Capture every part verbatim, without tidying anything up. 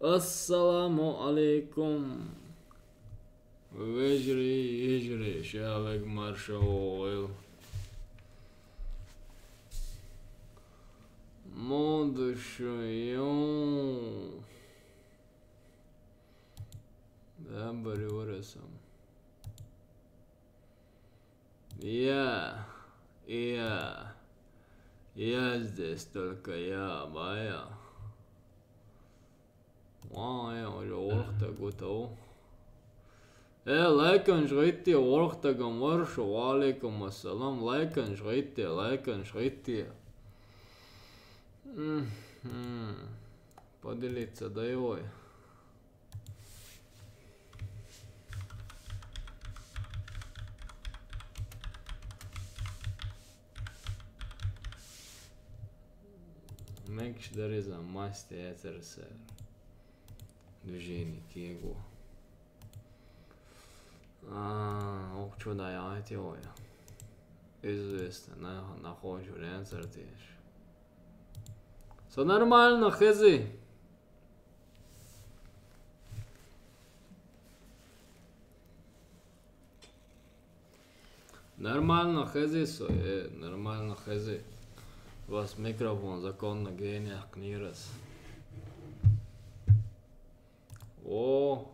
Ассаламу алейкум. Вежарий, йижарий, шоана вай марша вогӀийла. Модушу ю. Да, барюра сам. Я, я, я здесь только я, моя. Вай, уже ворхӀ стаг ву тов. Э, лайкаш гӀитте, ворхӀ стагам вара шу, ва алейкум ассалам, лайкаш гӀитте, лайкаш гӀитте. Мгм. Поделиться дай вай. Мегаш дар иза, маст яцар сар. Движение кего. А, ох, чё да я эти ой. Известно, на, на хожу ренцер теш. Всё нормально, хези. Нормально хези со, э, нормально хези. Вас микрофон законно гениях книрас. О,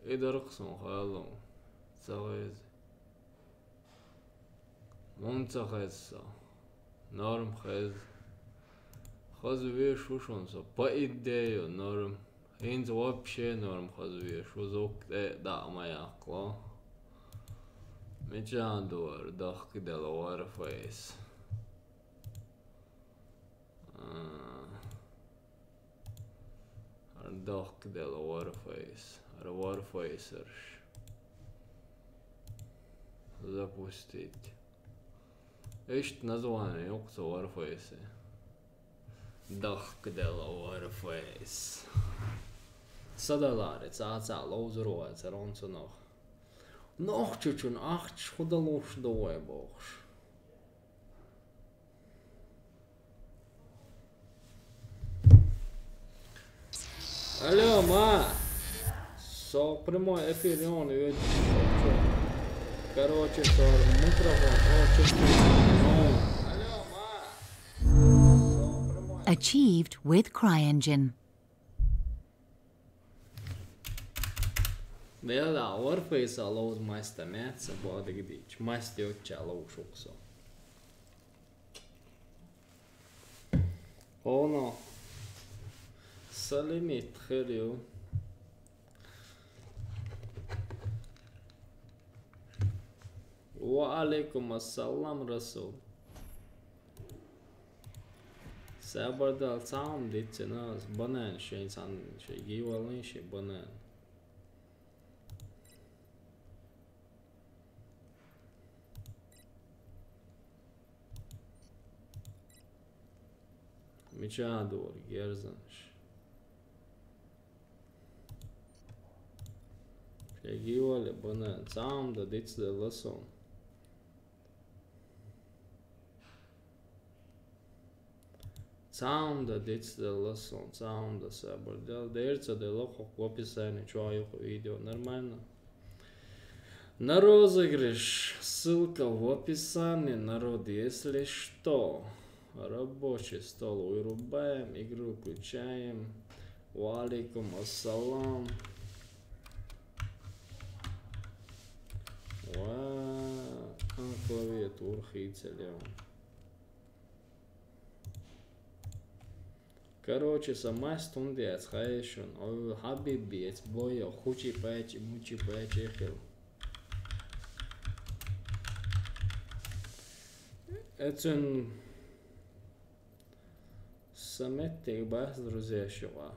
идарх сон халу. Ца хези. Мун ца хезса. Норм хез. Хаз веш ушун со. По идее норм. ХӀинца вообще норм хаз веш. Узук тӀе даа ма яккхло. Мичан дуар дахка дела варфейс. А. Ардахка дела Warface. Ар Warface-ерш. Запустить. Иштта название юкъа ца Warface. Дахка дела Warface. Садалари, цаца ловзур вай, царонца нох. Нох чучун ахча худалуш довай бохуш. Алло, ма! Со прямой эфир он ведь. Короче, со микрофон, о, чё ты? Алло, ма! Achieved with CryEngine. Дела, Warface-а лоуз маста мяца бодигдич. Маста йоча лоу шуксо. Оно. Салимит хелю. Ва алейкум ассалам, Расул. Сабардал цаам дицина, банан шейн сан, шей гивалин шей банан. Мича дур, герзанш. Шей гивали бана, цаам да дицда ласон. Цаам да дицда ласон, цаам да сабар дел. Дерца де лохо в описании, чё а юху видео. Нормально. На розыгрыш. Ссылка в описании, народ, если что. Рабочий стол вырубаем, игру включаем. Ва алейкум ассалам. Ва, а, клавиатура хийцалев. Короче, са мастун дец хайшун. Ой, хабиби, эц бойо, хучи пачи, мучи пачи хил. Эцун са меттиг бас, друзья, шуга.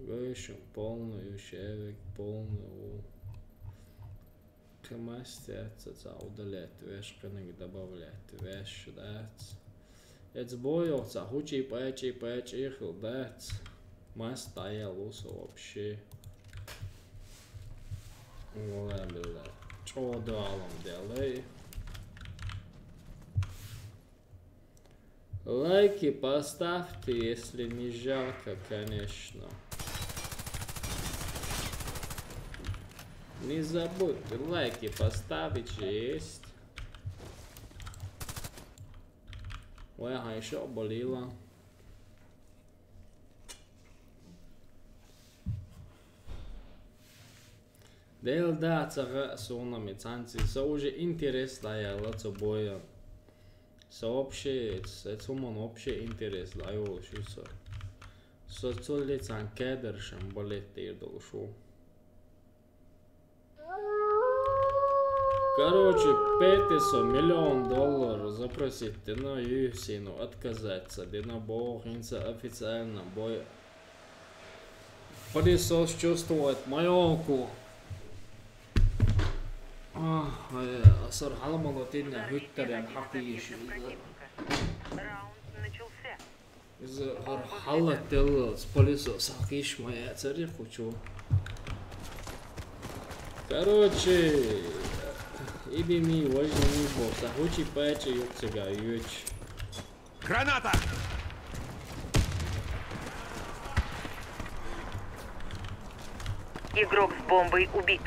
Гойшун полную, шевик полную. Кхы мастер ца удалять веш, кхыниг добавлять веш дац. Эц бойо ца хучи пачи пачи хил дац. Маст даял уса вообще. Вала билла. Чо далам делай. Лайки поставьте, если не жалко, конечно. Не забудьте лайки поставить же есть. Вай хай шо болила. Дел да цага сунами цанци. Са уже интерес да яла цо боя. Са вообще, это сумон вообще интерес да йо шуса. Со цо ли цан кедр шам балет тир дол шу. Короче, пятьсот миллион долларов запросить, но юсину отказаться, дина бог инца официально бой. Пылесос чувствует маёку. Асар халамало тинна хыттарян хакииш. Из хар халла тел с пылесос хакииш мая цари кучу. Короче, иби ми важный бог, сахучи паче юксига юч. Граната! Игрок с бомбой убит.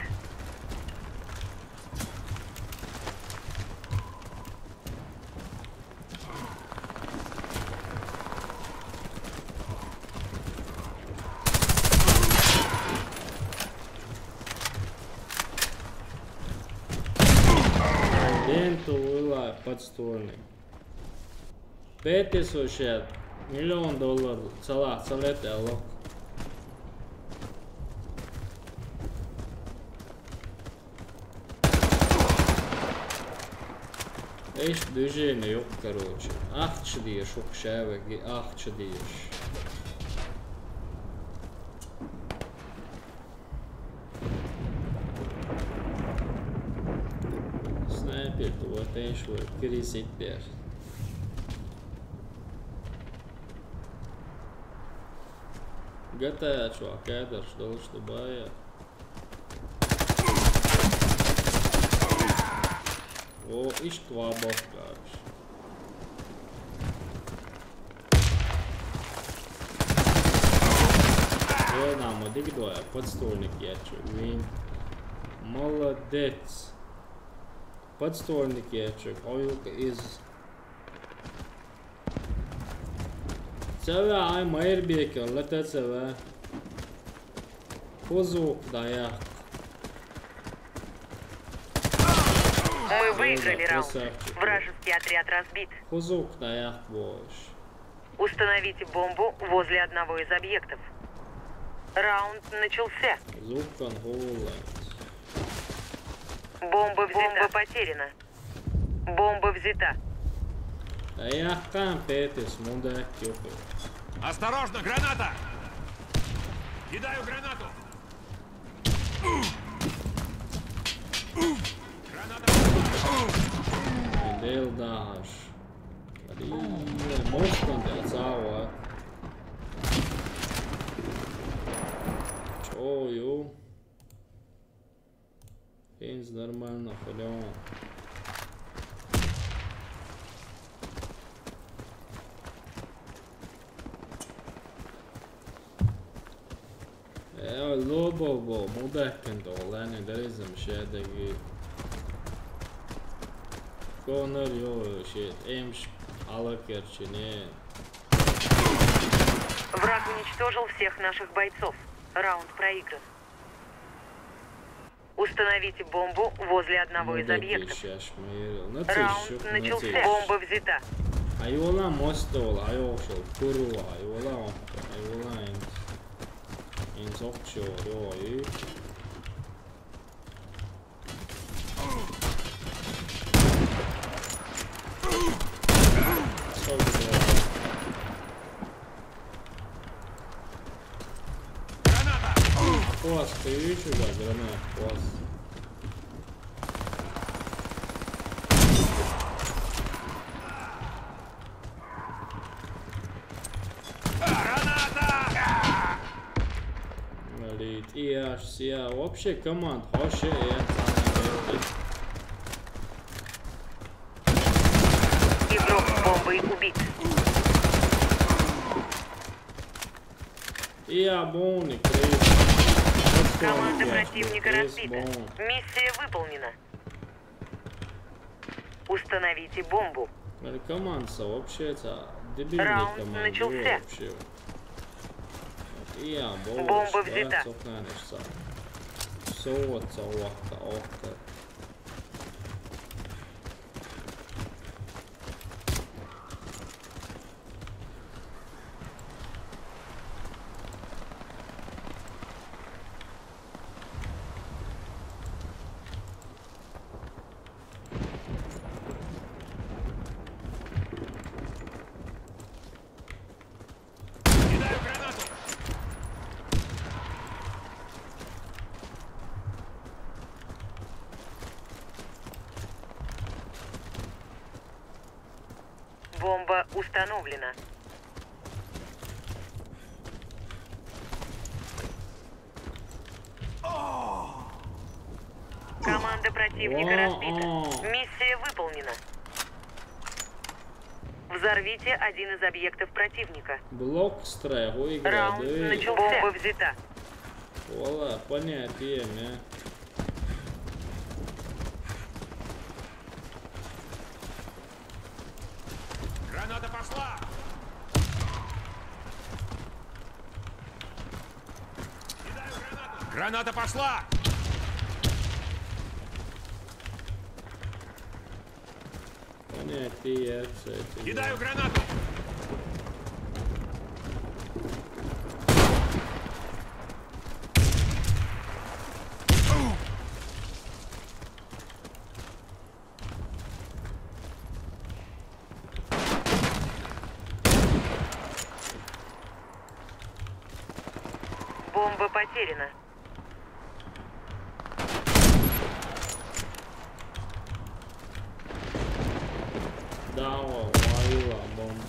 Ленту вылай подствольный. Пятьсот миллион доллар цала, цалет элло. Эш движение ёк, короче. Ахча диеш, укшавеги ахча диеш. Снайпер, то вот эш вот, крисит бер. Г Т А чувак, я даже ждал, что бая. О, ишт ва бахкаш. Э, нам одик двоя, подствольник я чё, вин. Молодец. Подствольник я чё, оюк из. Цеве ай майрбекер, лата цеве. Хузук даяк. Мы выиграли раунд. Красавчик. Вражеский отряд разбит. Хузук даяк бош. Установите бомбу возле одного из объектов. Раунд начался. Зуккан голлайнс. Бомба взята. Бомба потеряна. Бомба взята. Даяк кан петис, мунда кюхи. Осторожно, граната! Кидаю гранату! Граната! Дел даш. Блин, мощно, да, цава. Чё, ё? Пенс нормально, хлён. Э, лобо, бо, мудаккен то, лани, даризм, шедеги. Конор, ё, шет, эмш, алакерчине. Враг уничтожил всех наших бойцов. Раунд проигран. Установите бомбу возле одного из объектов. Раунд начался. Бомба взята. Айола мостол, айошол, куру, айола, айола, инзокчо, ё, и. Класс, ты видишь, да, гранат, класс. Блин, и аж сия. Вообще команд, вообще, я. Игрок с бомбой убит. Ия, бон, крис. Команда противника разбита. Миссия выполнена. Установите бомбу. Команда вообще, это дебильный. Раунд команда начался. Вообще. Ия, бон. Бомба взята. Все, вот, вот, вот. Бомба установлена. Команда противника разбита. Миссия выполнена. Взорвите один из объектов противника. Блок строя, выиграл. Раунд начался. Бомба взята. Вала, понятие, мя. Граната пошла! Граната пошла! Понятие, кстати. Кидаю гранату! Бомба потеряна. Да, о, валила бомбу.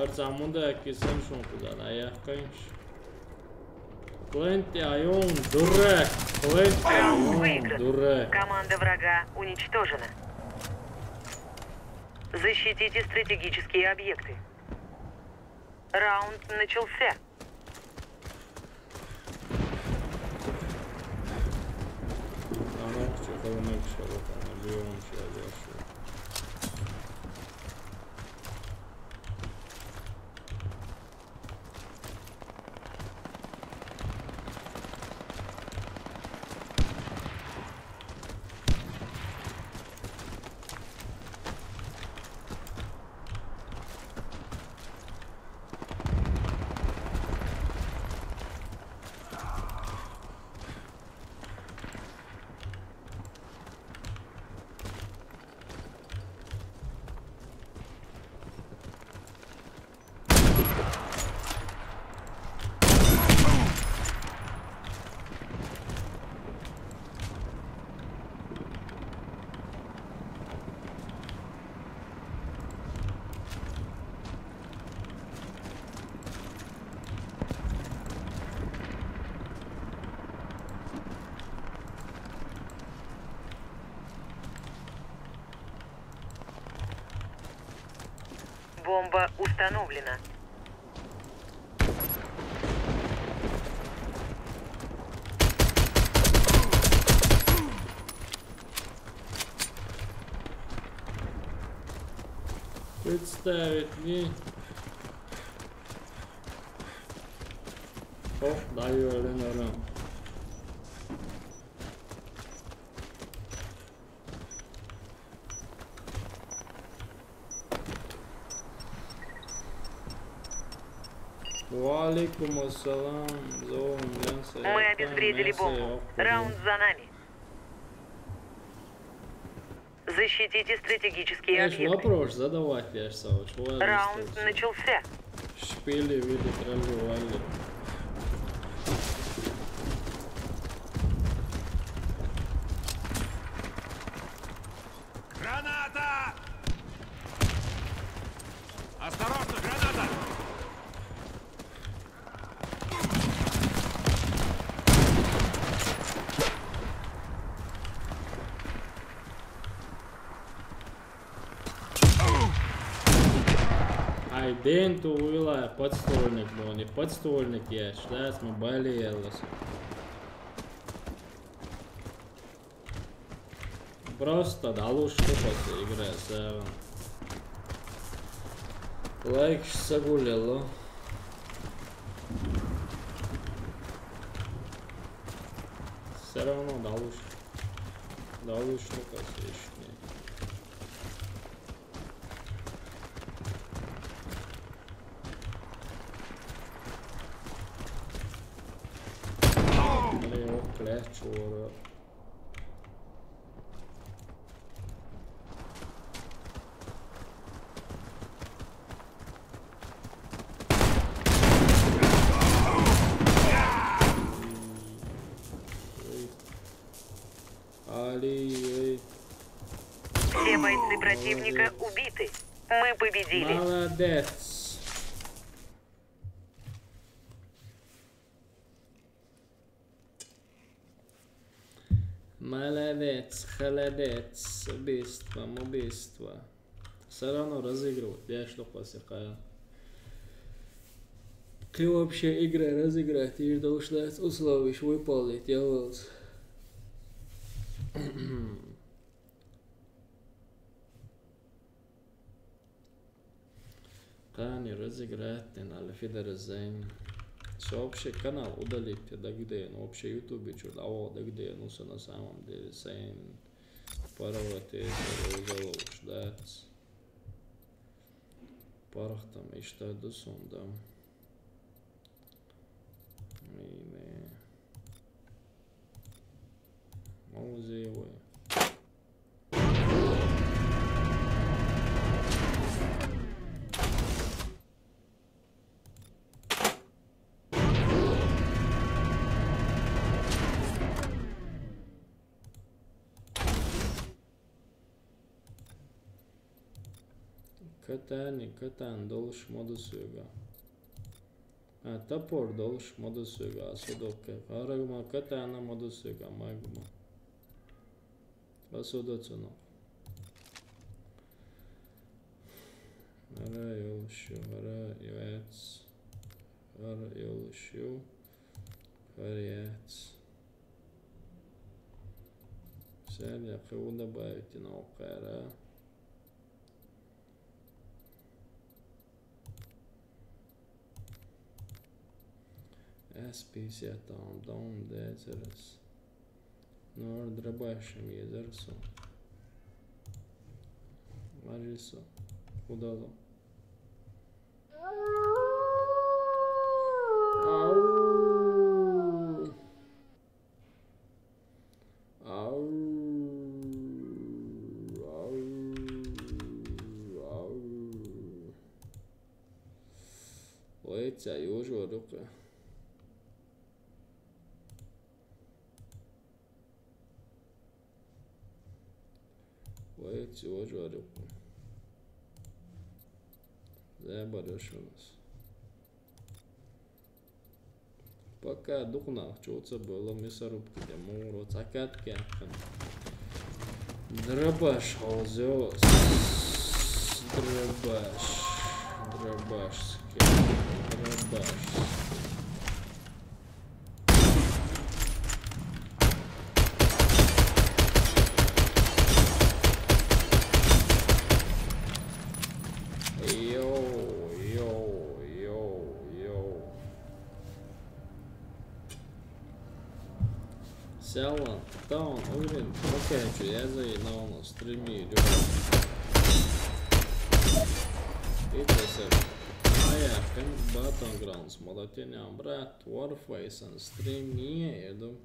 Арцамунда кисен шункуда, да, я, конечно. Клентиайон, дурак! Клентиайон, дурак! Команда врага уничтожена. Защитите стратегические объекты. Раунд начался. Бомба установлена. Представить не. Ох, даю, рын. Ва алейкум ассалам. Мы обезвредили бомбу. Раунд за нами. Защитите стратегические объекты. Вопрос задавать, я ж сам. Раунд начался. Шпили, виды, трали-вали. Граната! Осторожно, граната! Бенту уйла подствольник бу, не подствольник я, шляц мы болелась. Просто далуш тупо игра саган. Лайк сагулело. Все равно далуш. Далуш тупо ишни. Блин, вот, бля, чё. Али, эй. Все бойцы противника убиты. Мы победили. Молодец. Молодец, холодец. Убийство, убийство. Все равно разыгрывать, я что посекаю. Ты вообще игры разыграть, и должна условиш выполнить, я вот. Къани разыграть ден, али фидар зен. Всё, вообще канал удалить дагиден, вообще ютубе чур дава дагиден, ну, всё на самом деле, сен паравате, узалов ждать. Парахтам ишта дусунда. Миме. Музеевой. Катани, катан долш модусуга. А, топор долш модусуга, асудоке. Арагма катана модусуга, магма. Асудоцуно. Ара ёлшу, ара ёц. Ара ёлшу, ара ёц. Всё, я кого добавить на окара. Эс пятьдесят там, дом, дезерс. Ну, драбашем езерсо. Мажисо. Удало. Ау. Ау, ау, ау. Ой, ця ёжо рукы. Ой, ця ёжо рукы. Забарёшь у нас. Пока духнах чуца было мясорубки, де муро цакат кяхкан. Дробаш холзёс. Дробаш. Дробаш. Дробаш. Йоу, йоу, йоу, йоу. Сялан, таун, уйрен, окей, чё, я за и на у нас стриме идёт. И то всё. А я, как Battlegrounds, молодец, брат, Warface, стриме иду.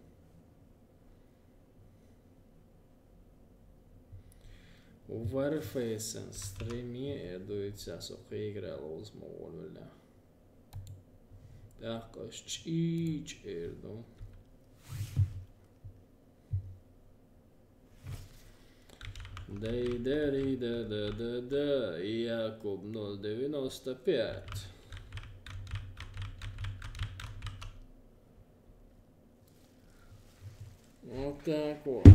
Warface стриме иду, и сейчас охуе играл, возможно. Так, аш чич иду. Да и да, и да, да, да, да, и Якуб ноль девяносто пять. Вот так вот.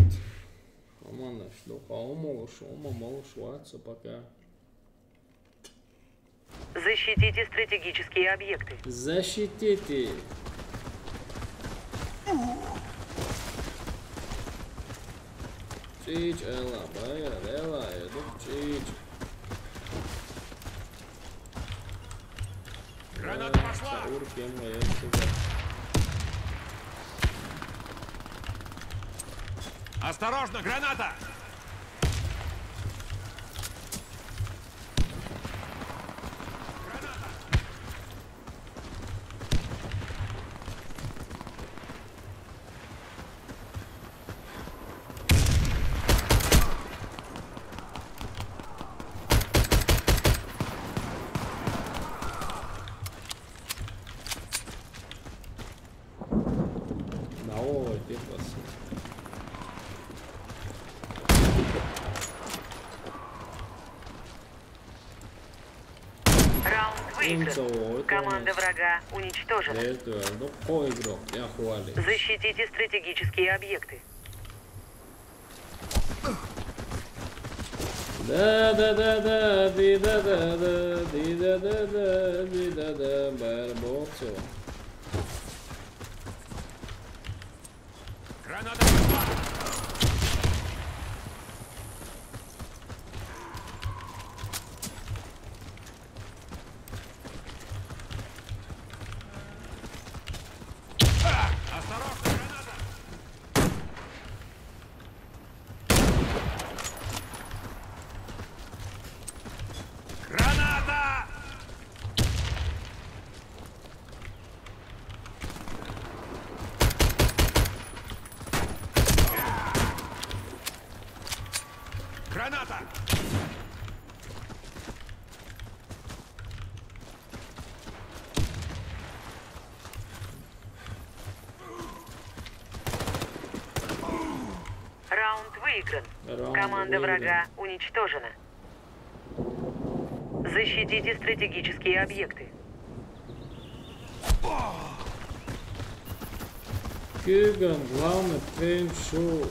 Аманаш, ну, по-моему, шо, мало шваться пока. С Защитите стратегические объекты. Защитите. Čič, ela, baja, ela, edu, čič. Граната пошла! Saur, kemma, ja, suka. Осторожно, граната! Nauo vai tipas. Раунд выигран. Inso, Команда врага уничтожена. Dēļ to, nu, ko igrok, ja, huoli. Защитите стратегические объекты. Da, da, da, da, di, da, da, da, di, da, da, da, di, da, da, barboco. Граната пошла! Осторожно, граната! Граната! Граната! Раунд выигран. Раунд Команда выигран. Врага уничтожена. Защитите стратегические объекты. Kūgan, главный, pēn šū.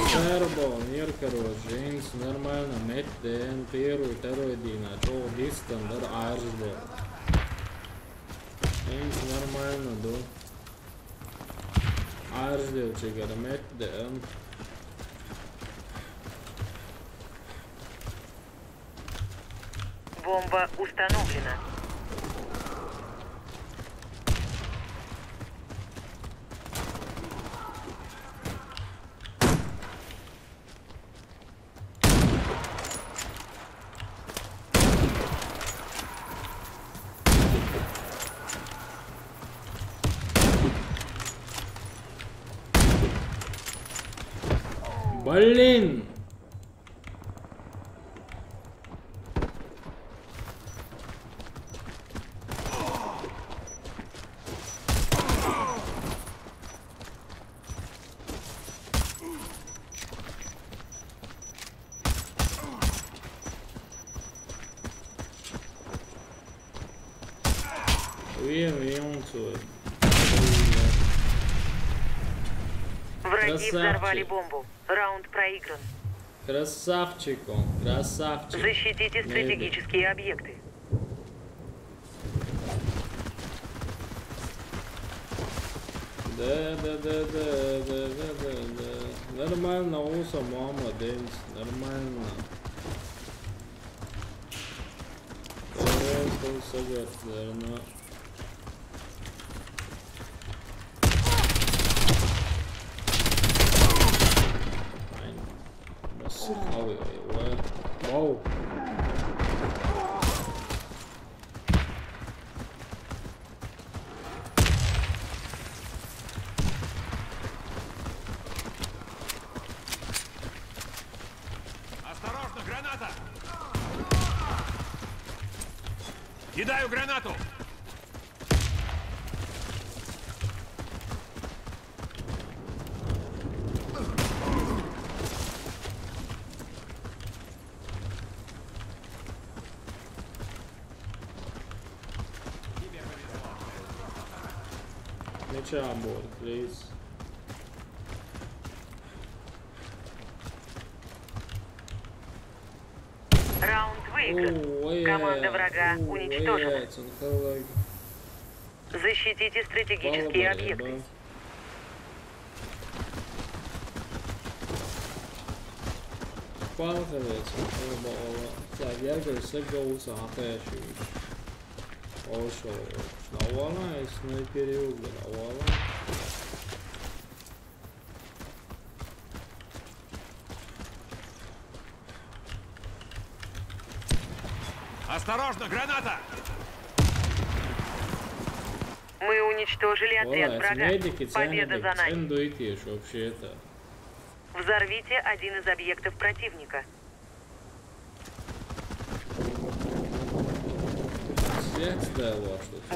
Serbo, nirkaro, žīns, normālna, metēn, pīru, teroidīnā, čo, distan, dar, ārždē. Žīns, normālna, du. Ārždē, čigar, metēn. Бомба установлена. Блин! Вие, вие, он свой. Враги Красавчик. Взорвали бомбу. Раунд проигран. Красавчик он, красавчик. Защитите Maybe. Стратегические объекты. Да, да, да, да, да, да, да, да. Нормально, уса, мама, Денис, нормально. Просто совет, наверное. Ай, бассых, ой, ой, ой. Вау. Осторожно, граната! Кидаю гранату! Меча аборт, please. Раунд выигран. Команда врага уничтожена. Защитите стратегические объекты. Палка веца, оба ола. Так, я говорю, сагоуса хатаячи. Ошо. Навала, снайпери угла, навала. Осторожно, граната! Мы уничтожили отряд врага. Победа за нами. Sen duitieši вообще это. Взорвите один из объектов противника.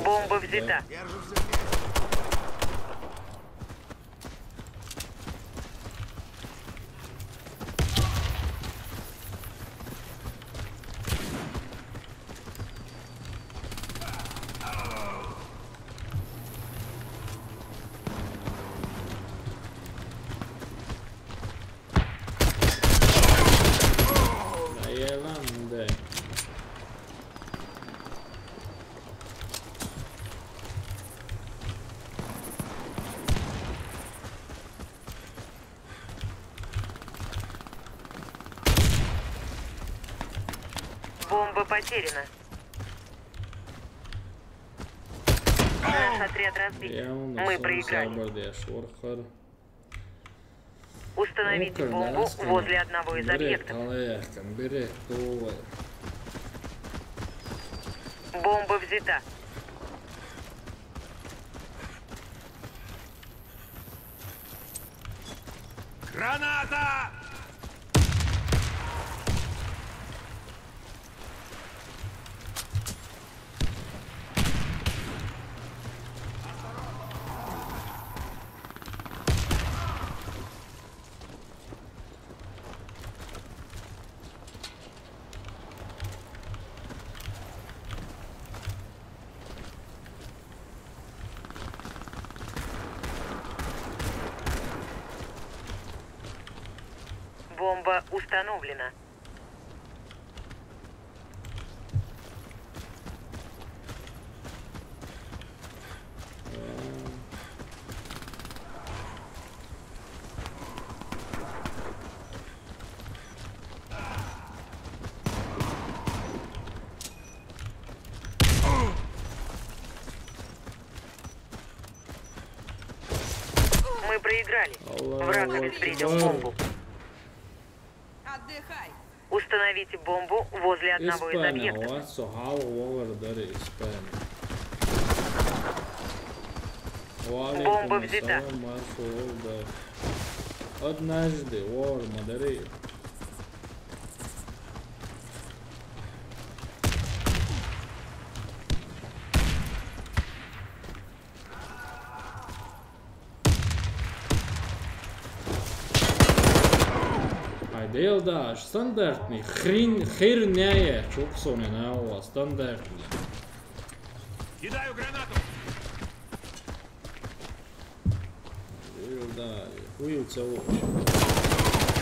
Бомба взята. Бомба потеряна. Наш отряд разбит. Мы проиграли. Установите бомбу возле одного из объектов. Бомба взята. Граната! Бомба установлена. Мы проиграли. Враг обезвредил бомбу. Отдыхай. Установите бомбу возле одного из объектов. Бомба взята. Однажды, вор, мадари. Айда, елда, стандартный хрен, херня, чё ксоне на у вас, стандартный. Кидаю гранату. Елда, хуй у тебя.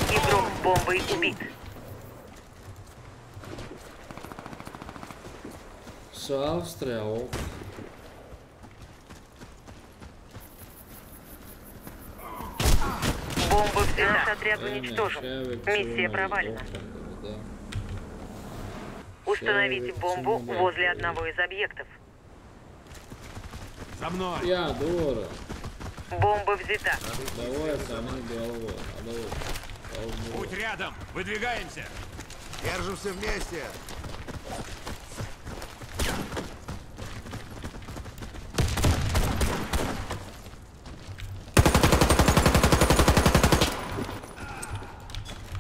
Игрок с бомбой убит. С Австрия, ок. Бомба взята. Наш отряд уничтожен. Миссия провалена. Установите бомбу возле одного из объектов. За мной! Я дура. Бомба взята. Давай, самый головой. Надо вот. Путь рядом! Выдвигаемся! Держимся вместе!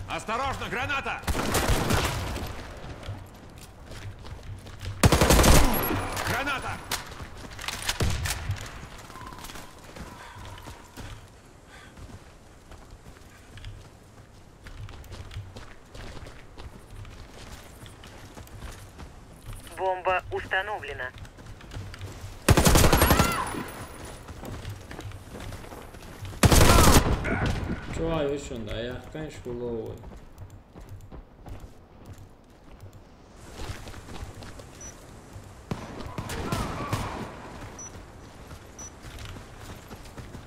Осторожно, граната! Граната! Бомба установлена. Чё, ещё да, я, конечно, головой.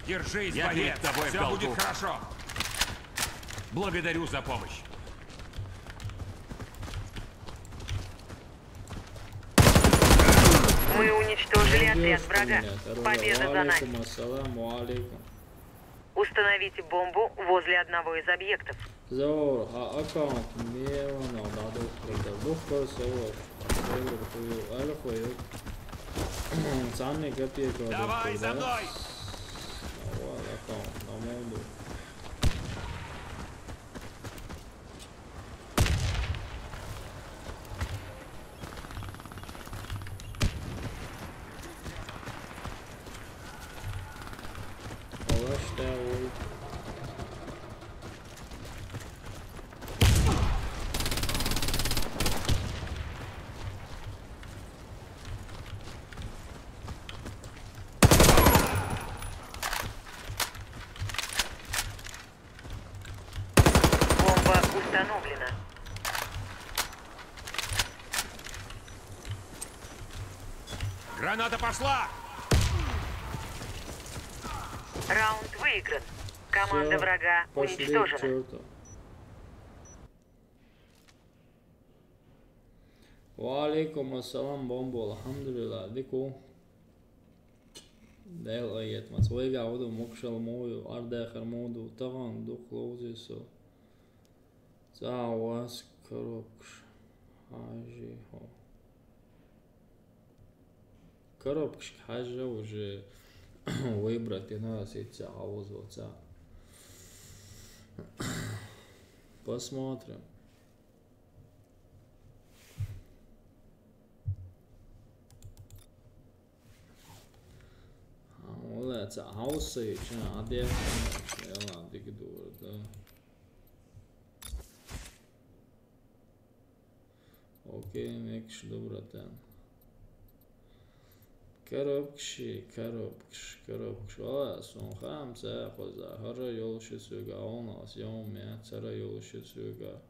Держись, Я боец! Перед тобой, Все будет хорошо! Благодарю за помощь! Мы уничтожили отряд врага. Победа за нами. Установите бомбу возле одного из объектов. Заур, ха аккаунт миевана дадухкада духкар савар. Алхойо. Цанни капиека. Давай за мной! Давай аккаунт намоду. Граната пошла! Раунд выигран. Команда врага уничтожена. Ва алейкум ассалам, бомбо, алхамдулилла, дику. Дел айет мац. Вайга авду мукшал мою, ардахар моду, таган дух лоузи со. Цавас коробкш. Хажи хо. Коробкш хажа уже выбрать и надо сеть авоз ваца. Посмотрим. Ола ца хауса ича адер. Яла дигдур да. Окей, мекш добратан. Коробкши, коробкш, коробкш. Ола сон хам ца хоза. Хара ёлши сюга, он ас ём я цара ёлши сюга.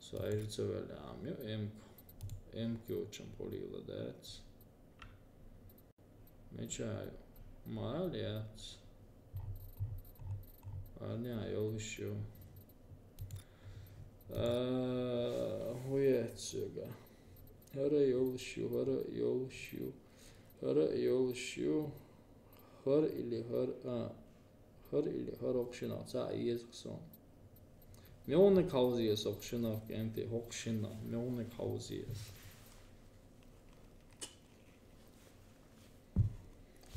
Сайжи цавали амю эмк. Эмк ёчам полила дац. Мечаю. Молодец. Парня ёлши. А, хуя цюга. Хара ёлши, хара ёлши. Хара ёлши. Хар или хар а. Хар или хар окшина ца иез ксон. Мёны каузиес окшина кенте окшина. Мёны каузиес.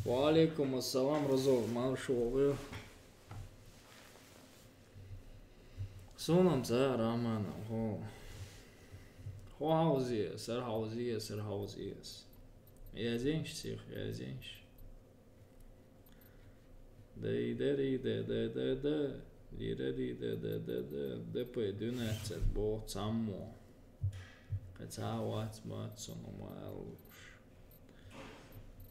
Ва алейкум ассалам, Розов, маршогы. Сонам за рамана, хо. Хо хаузиес, сар хаузиес, сар хаузиес. Язенш сих, язенш. Дей дери де де де де. Дире ди де де де де. Депе дюнецет бо цаммо. Каца вац мац сон умаялуш.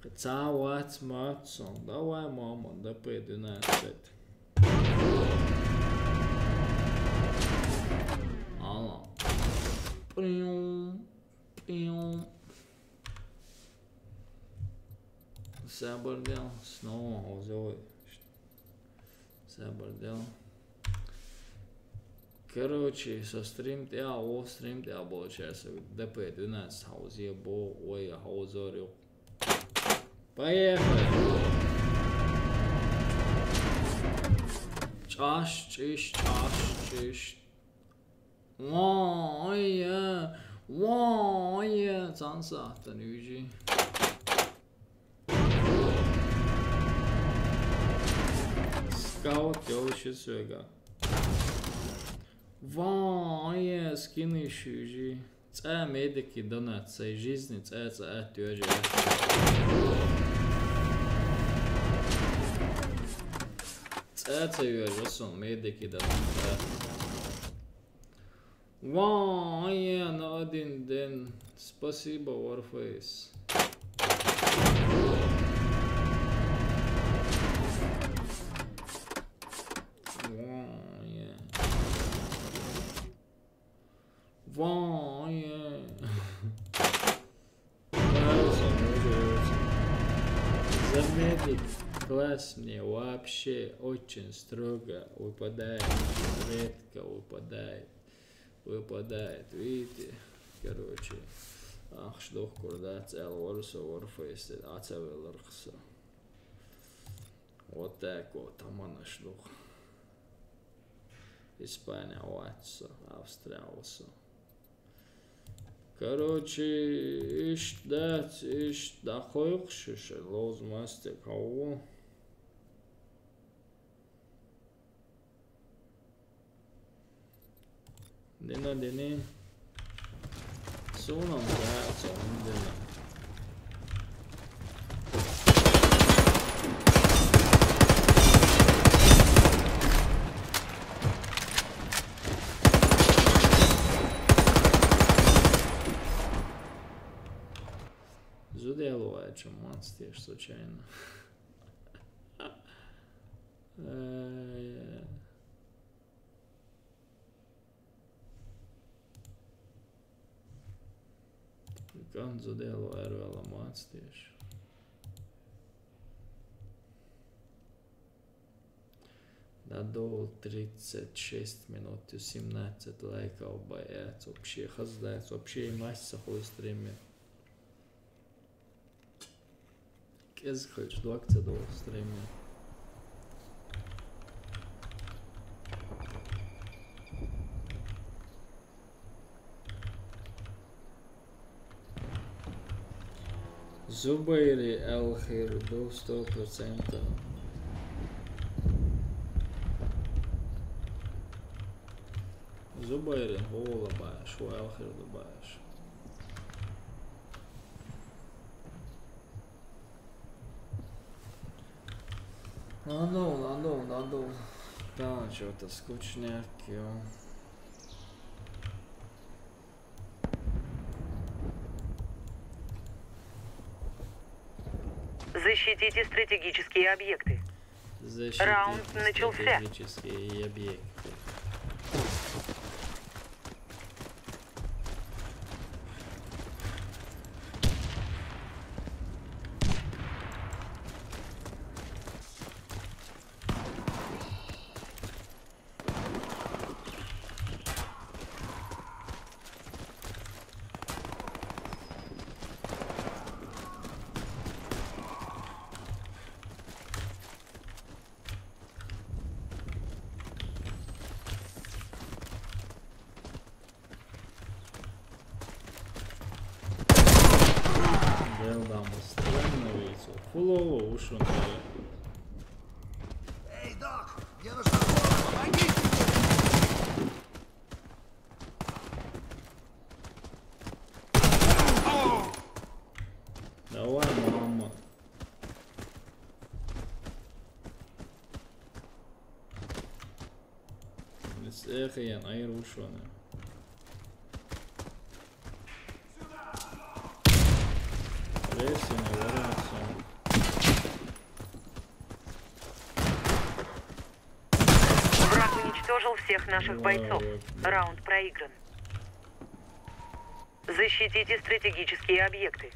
Каца вац мац сон. Давай, мама, депе дюнецет. Ала. Пиу, пиу. Сабырдел, снова узой. Сабырдел. Короче, со стрим тя, о стрим тя получается. ДП двенадцать хаузия бо, ой, хаузорю. Поехали! Чаш, чиш, чаш, чиш. Вон, ой, е, вон, ой, е, цансахтан южи. Скаут ёлши сюга. Вон, ой, е, скины шужи. Цӏэ медики донат, сай жизни цӏэ цӏэ ат южи. Цӏэ цӏэ южи сон медики донат. Вон, ой, е, на один день. Спасибо, Warface. Вон, ой, е. Вон, ой, е. Заметить. Класс мне вообще очень строго выпадает, редко выпадает, выпадает, видите? Короче, ахш дух курдац, эл ворсо ворфейсте, ацавел рхсо. Вот так вот, аманаш дух. Испания ватсо, Австрия ватсо. Короче, ишт дац, ишт дахойх шуша, лоз мастер кого. Дина, дини. Сунам, да, сунам, дина. Зудел вай, чё, монстр, случайно. Э, Gan zudēlo ervēlamācties. Dadol trīsdesmit šeši minūtes, simnācet laikā, vai ēts, вообще, hazdēts, вообще, massa, ko streamē. Kēzis, ka šodien akcē dol streamē. Zubairi Elhirdu, сто процентов. Zubairi Hola bāš, o Elhirdu bāš. Надо, надо, надо. Да, чё-то скучняк, ё. Защитите стратегические объекты. Защитите Раунд начался. Стратегические объекты. Делдамыз. Странно ведь. Фулово уши. Эй, док, мне нужна помощь, помогите мне! Давай, мама. Эх, я наверушённый. Рейсинг, вариация. Враг уничтожил всех наших бойцов. Раунд проигран. Защитите стратегические объекты.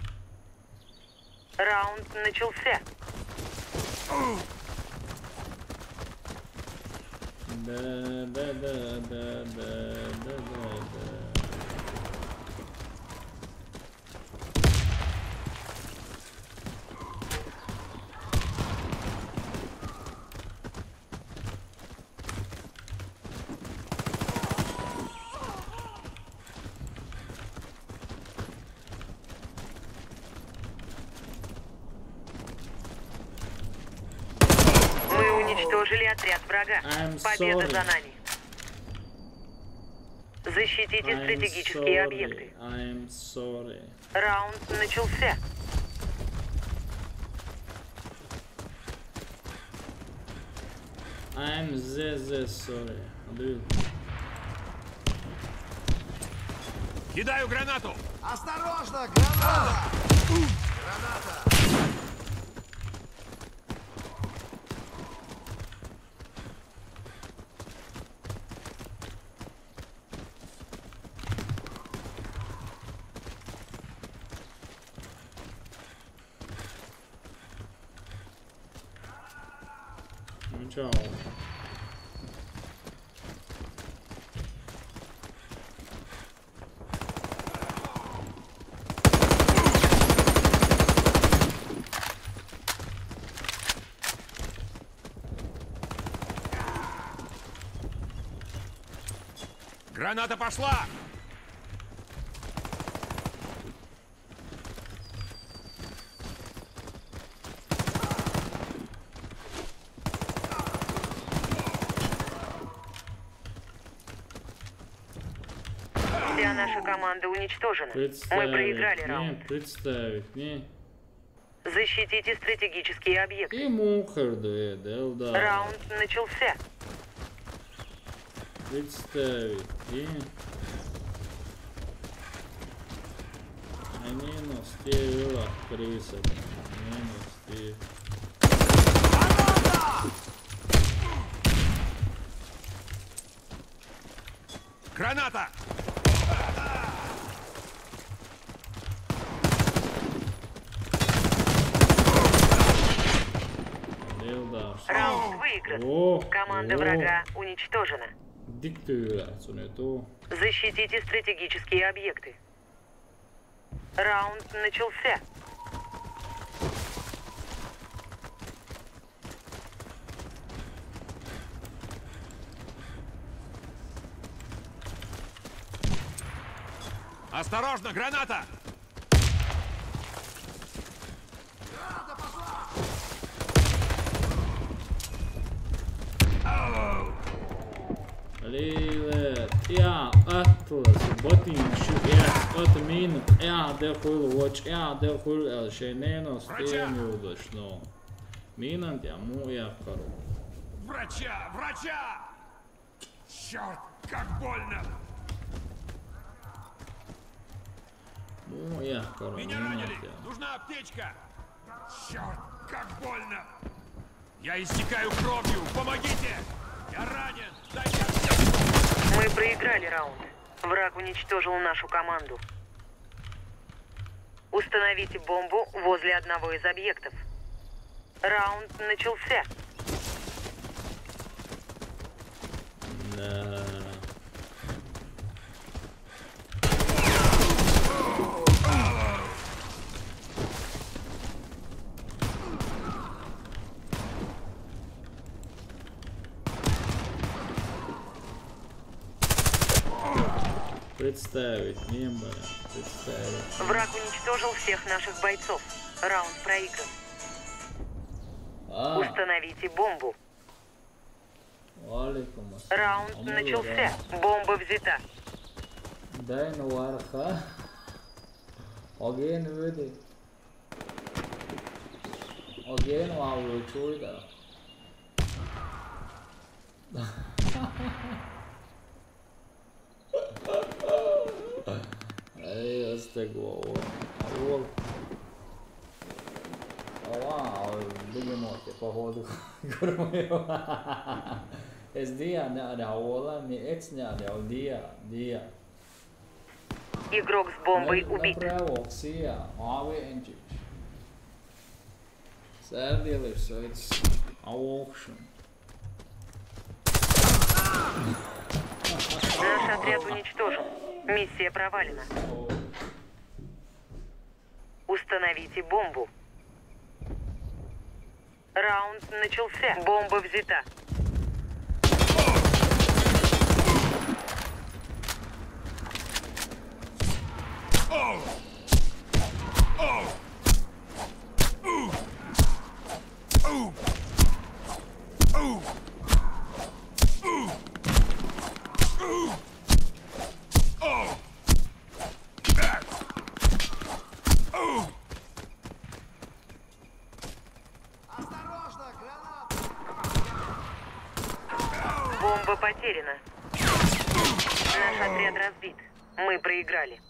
Раунд начался. Да, да, да, да, да, да, да, да. Мы уничтожили отряд врага. I'm Победа sorry. За нами. Защитите I'm стратегические sorry. Объекты. I'm sorry. Раунд начался. I'm the, the sorry. Dude. Кидаю гранату! Осторожно, граната! Граната! Чао. Граната пошла! Вся наша команда уничтожена. Мы проиграли раунд. Не, представить, не. Защитите стратегические объекты. И мухар дуэ, дел да. Раунд начался. Представить, не. Они нас те вела, крыса. Они нас те. Граната! Дел да. Раунд выигран. О, Команда о. Врага уничтожена. Диктуя, сунету. Защитите стратегические объекты. Раунд начался. Осторожно, граната! Лиле, я, атлас, ботин, шу, я, от мин, я, де хуйл, воч, я, де хуйл, эл, шенено, стен, юдош, но. Минан, я, му, я, кару. Врача! Врача! Черт, как больно! Му, я, кару, Меня минан, ранили! я. Нужна аптечка! Черт, как больно! Я истекаю кровью! Помогите! Я ранен! Дайте аптечку! Мы проиграли раунд. Враг уничтожил нашу команду. Установите бомбу возле одного из объектов. Раунд начался. Да. Представить, не, бля, представить. Враг уничтожил всех наших бойцов. Раунд проигран. А, Установите бомбу. алейкум ассалам. Раунд Амулу начался. да. Бомба взята. Дай ну варха. Оген выйди. Оген вал вычуй да. Эй, остегу, авол. Авол. Ава, бегемоте, походу. Эс диа, не, не, авола, не, эц, не, не, диа, диа. Игрок с бомбой убит. Направо, ксия, аве энчич. Сэр делаешь, so it's auction. Наш отряд уничтожен. Миссия провалена. Установите бомбу. Раунд начался. Бомба взята. Бомба потеряна. Наш отряд разбит. Мы проиграли.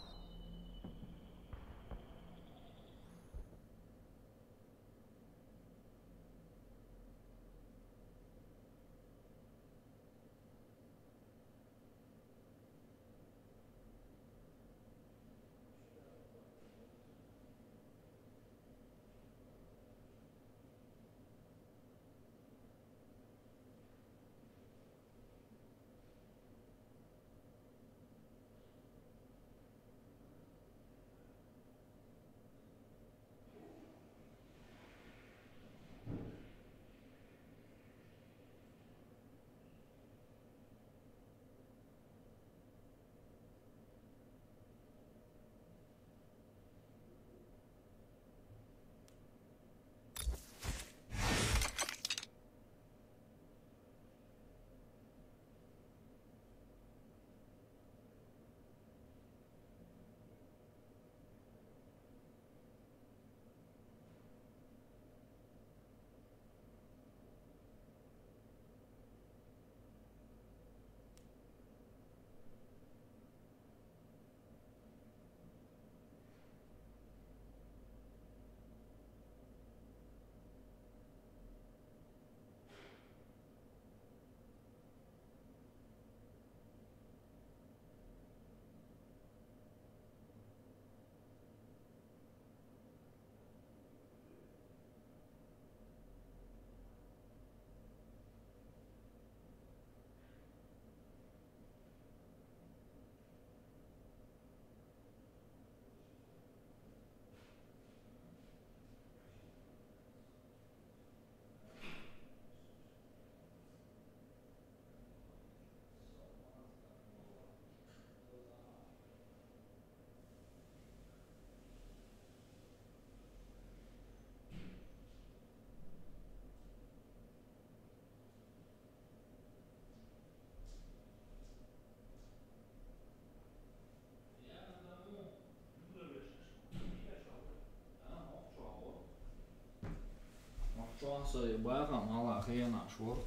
Ваха мала хена шорт.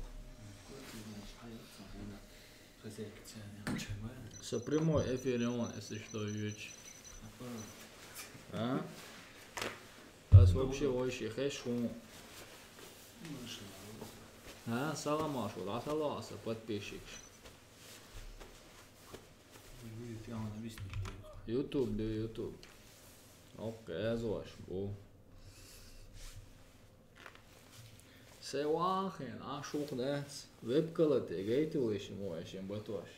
Со прямой эфир он, если что, юч. А? Ас вообще ойши хеш хун. А, салам алейкум. А салам алейкум, подписчик. YouTube, да, YouTube. Окей, я зваш, бу. Се вахин, а шух дац. Вебкала те гайту лишь моешин батош.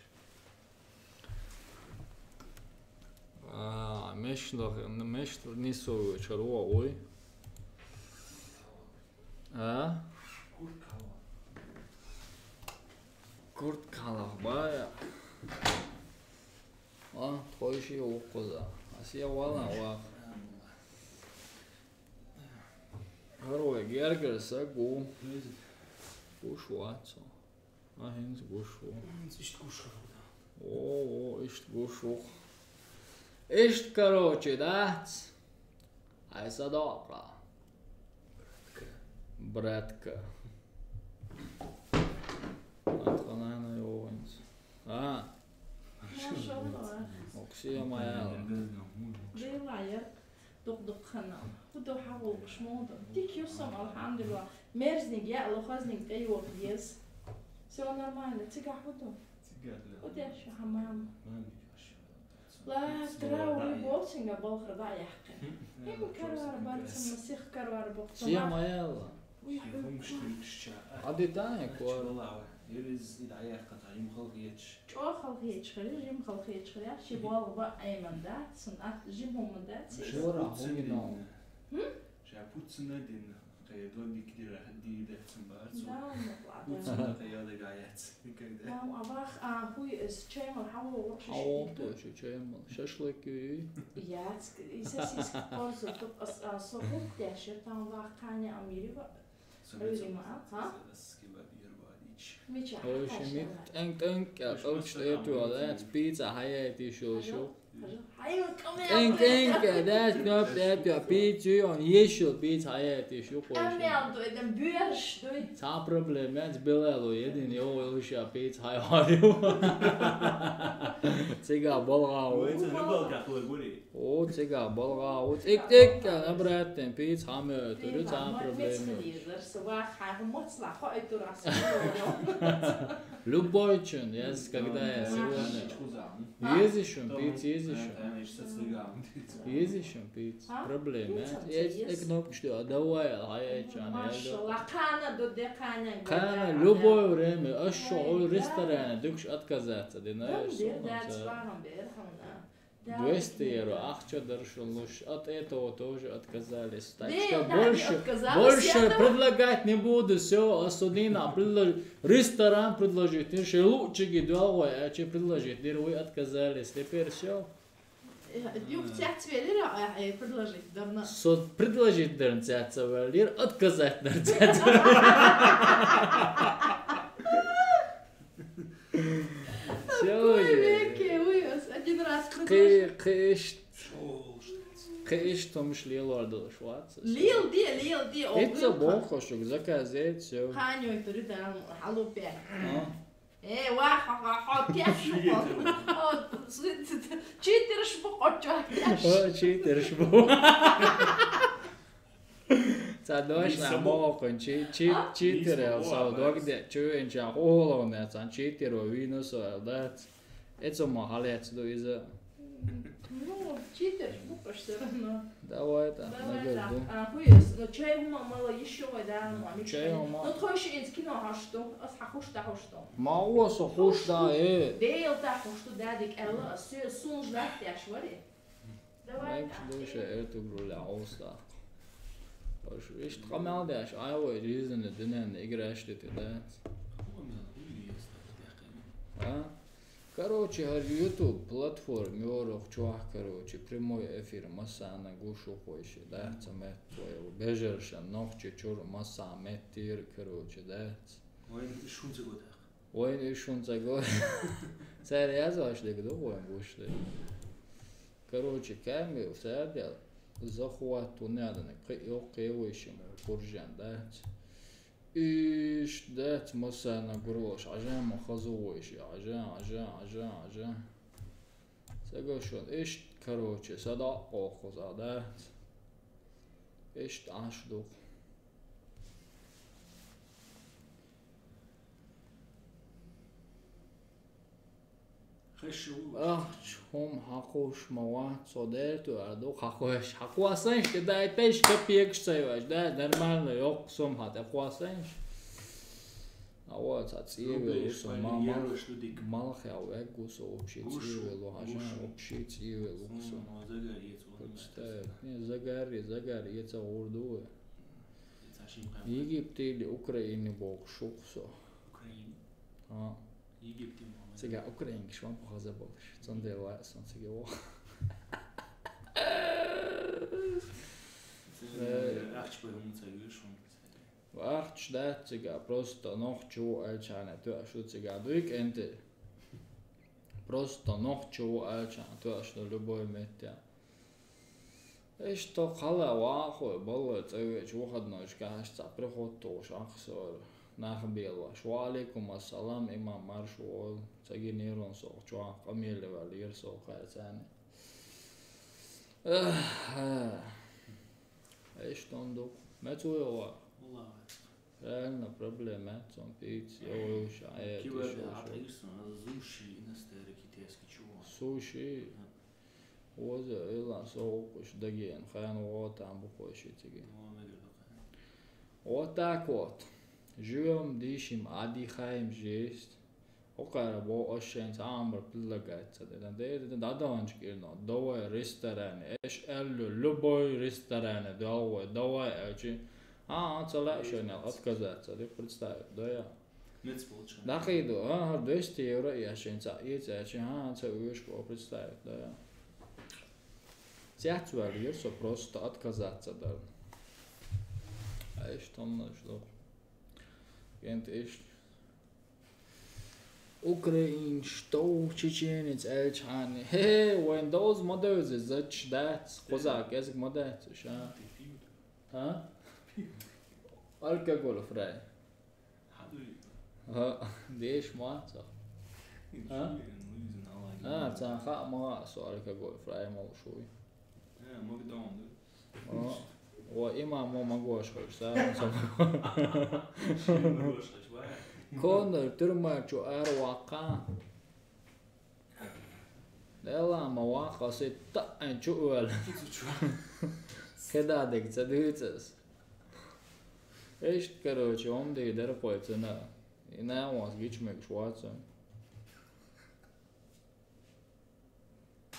А, мешнах, мешт нисо чаруа ой. А? Курт калах бая. А, тхойши уккуза. Асия вала вах. Герой гергер сагу. Гуш вацо. А, хинз гуш ву. Ишт гуш хавда. О, о, ишт гуш ву. Ишт, короче, да? Ай садока. Братка. Атханана йоинц. А. Машалла. Оксия моя. Дела я. Дук-дук хана. Худо хавул шмода. Дик юсам, алхамдулилла. Мерзниг я, лохазниг тайвок ез. Все нормально. Цига худо. Цига для. Худо я шу хамам. Мамик ашу. Ла, траури болсинга болхар да яхкы. Хим карвар барцам, масих карвар бохцам. Сия моя. Уй, уй, уй. Адитане кор. Чолава. Ериз ида яхката, им халгеч. Чо халгеч хри, им халгеч хри, ши болба айманда, сын ат жим хуманда. Шора хумино. Хм? Ша пуцна дин. Кайдо дикдира дидерцин бар. Да, ну ладно. Пуцна кайда гаяц. Никогда. Там авах, а, хуй, с чем, а, хаву, шиши. Хаву, то ши чем. Шашлык и. Яц, и сосиски порзу, тут а, а, сохук дяши, там вах кани амирива. Ой, шин тэнг-тэнг, кьучӀ эту, да, пицца хьаяйти шу, шу. Тэнг-тэнг, да, кнопка эту, пицца, он ешил пицца хьаяйти шу, хойши. Ца проблема, яц белало, един, йо, йо, ша пицца хьаяйти. Цига болгъа. О, цига болгъа, о, тик-тик, обратно, пицца хьамётур, ца проблема. Любой чин, я с-, когда я сегодня. Езишун, пицца, езишун. Езишун, пицца. Проблема. Я кнопка, что, давай, а я чё, я. Машалла, кана до де кана. Кана, любое время, а что, ресторан, дукш отказаться, да, наверное. Двести евро ахча даршал луш, от этого тоже отказались. Так что больше, больше предлагать не буду, все, осудина, предлож-, ресторан предложить, ты же лучше ги другой, а че предложить, дыр вы отказались, теперь все. Юг цяц велира, а, э, предложить дарна. Со предложить дарна цяц велир, отказать дарна цяц. Всё же. Веке, ой, один раз кы-, кыш, кыш томш лил ордыл швац. Лил ди, лил ди, о, это лил бохо, шуг заказать, всё. Ханёй тури дан, халупе. А? Э, ва, ха, ха, ха, пяш бу. О, с-, т-, т-, читер шбу, о, чё, пяш. О, читер шбу. Ца дочь на мокон, чи-, чи-, читер, эл сау дог де, чуен ча, оло, не, цан читер, о, вино со, эл, да. Эцо ма халец ду иза. Ну, читер шбу, всё равно. Давай, да, давай, наверное, да. А, хуес, ну, чай ума мало ещё, да, ну, а чай ума. Ну, тхойши инс кино хашто, ас хахуш да хашто. Ма уа со хуш да, э. Дейл да хашто, да, дик элла, ас сунж да тяш вари. Давай, да. Душа, э, ту груля, оста. Иш тхамал дяш, ай, ой, жизнь, динен, играешь ты, да? А? Короче, гьар YouTube платформа йорах чохь, короче, прямой эфир масана гуш ухойши, да, ца меттвай, бежерша нохчи чур маса меттир, короче, да. Вайн ишун ца год. Вайн ишун ца год. Цар язваш дег ду вайн гуш дег. Короче, камил садя захват тунадана, кы-, ё-, кевойшим, куржан, да. Иштта дац массарна гурвалаш, Ӏажа ма хаза вуйш, Ӏажа, Ӏажа, Ӏажа, Ӏажа. Ца го шуна, иштта, короче, са дӀа а къохкхуз а дац. Иштта Ӏаш ду-кх. Ахча хӀума хьакхуш ма вац, со дерто а ду, хьакхуш, хьакхоссанаш, тӀе дайташ, капекаш ца йош, да, нормально, йоккха сума хьа тӀе кхоссанаш. А вот, а цӀе велу со, ма-, мал-, малхе а веггу со, вообще цӀе велу, хьажа, вообще цӀе велу со. Представь, не, загар, загар, я ца гӀур ду. Египте или Украине боху шух со. А. Египте ма вай. Цига украинкаш ма бу хаза болуш. Цундела вай сон цига воху. Ахча бай хӀума ца вуьйш хӀума. Ахча дац цига, просто нохча ву аьлча хьуна тоьаш ду цига. Дуй кӀентий? Просто нохча ву аьлча хьуна тоьаш ду любой метте. Иштта хала вахой, баллой цӀа веача выходнойшкахь цхьа приход тухуш ахсора. Нах белош. Ва алейкум ассалам, имам, марша вогӀийла. Ца гинера со чохь, къамеле ваьллера со хайцани. Эх, эх. Иштта он ду. Мецо йогӀу? Реально проблема яц цунна пицца, йо, йо, ша, э, киварда тишу, шу. Суши, иностер, китайский чего? Суши? Оза, эла, со укуш дагиен, хайн, вот там бухой ши циги. Ну, он мегар дукха. Вот так вот. Живём, дышим, отдыхаем, жесть. Окара бо ошен цамбар предлагать ца дедан. Деда, да, да, дончик ирно. Давай ресторане. Эш эллю, любой ресторане. Давай, давай, элчи. А, а, ца лаьа шайна отказаться, да, представь, да, я. Мец получше. Дахиду, а, двести евро я шайна ца, и ца, чи, а, ца уешку, представь, да, я. Цец валир со просто отказаться дар. А эш томна ждох. Кент эш. Украин, что чеченец, эльчхьани. Хе, вайн доз ма девзе, зач дац, кхуза кӀезиг ма дац, ша. А? Алкоголь фрай. А, деш ма ца. А? А, ца ха ма со алкоголь фрай ма шуй. Э, Макдональд. О, о, имам мо магош хойш, са, мо са. Конор тюрьма чу ар вакъа. Дела ма вакъа, се та эн чу уэл. Кеда дег ца дыцас. Эшт, короче, ом дей дер пойцена. И на вас гич мегш ватсен.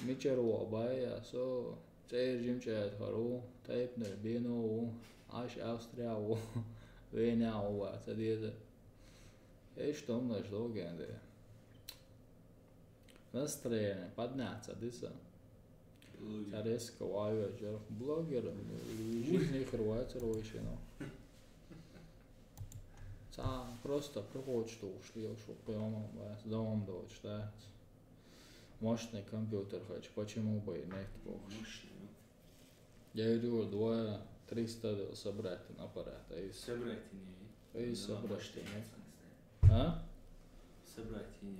Мичара ваба я со, цӀера жимчӀаьрхар ву, тайпанара бено ву, Ӏаш Австрия ву, Веня ву, ца деза. Эш томнаш логен де. Настроение подняться диса. Блогер. Цареско вайо жер блогер, жизнь их рвать рвайшено. Ца просто приходишь, что ушли, что прямо, да, дом дочь, да. Мощный компьютер хочу, почему бы и нет, бог. Мощный, ну. Я говорю, двое триста собрать на аппарат, а из... Собрать не. А из... Собрать не. А? Собрать не.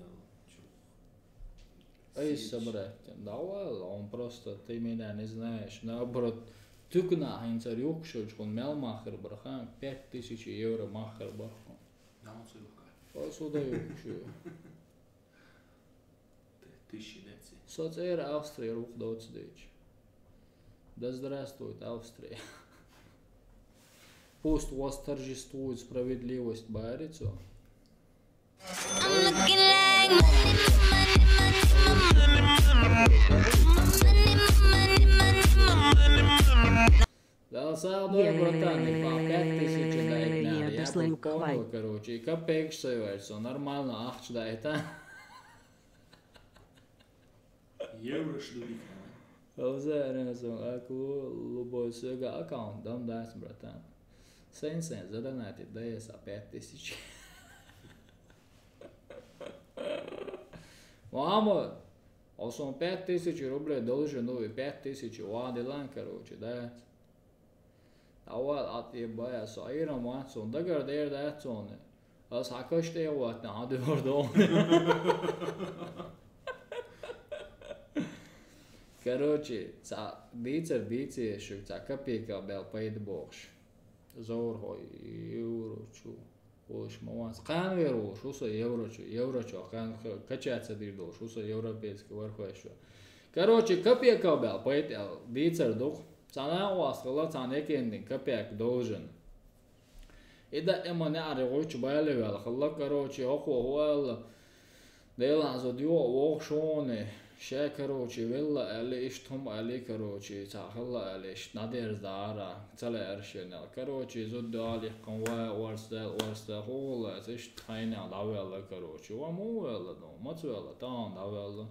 А из собрать. Да ладно, он просто, ты меня не знаешь. Наоборот, ты к на хинцар юкшуч, он мел махер бархан, пять тысяч евро махер бархан. Да он сюда юкшу. Тысячи деци. Со цӀера Австрия рух доцу дечи. Да здравствует Австрия. Пусть восторжествует справедливость, барицу. I'm looking like money, money, money, money, money. Дала сагӀа дойла, братан, и по пять тысяч даьгнара, я пурконно, короче, и капекаш ца йоьлча, со нормально ахча дайта. Еврош ду дика. Хоза арена сон аклу, любой соьга аккаунт дам дац, братан. Сайн-сайн задонатить дай са пять тысяч. Мама, а сон пять тысяч рублей должен, ну и пять тысяч вадилан, короче, дац. Хьавал, Ӏа тӀе бая со, Ӏийрам вац суна, дагара дер дац суна. Ас хьан каш тӀе ватна, хьан дуьхьар доху. Короче, цхьа дийцар дийций шуьга, цхьа копейка бел пайда бохуш. Зовр хьо, евро чу. Волуш ма вац. Кханвер волуш ву со евро чу, евро чу кхана качаться дийр долуш ву со европейский вархойш. Короче, копейка бел пайда аьлла дийцар дукха. Цхьа накъост хилла, цхьа некендин копейка довжан. И даима неӀаре гӀуьттуш бале ваьлла хилла, короче, хӀокхо хӀу аьлла, Делан зуда юкъа воху шуна, ша, короче, велла аьлла, иштта хӀума аьлла, короче, цхьа хилла аьлла, иштта надерза дара, ца лаьара шена аьлла. Короче, зуда дуьхьал иккхина, вай, орца даьлла, орца даьлла, хӀу гӀулла, иштта хьайна дӀаваьлла, короче. Ва муха ваьлла, ну, маца ваьлла, тахана дӀаваьлла.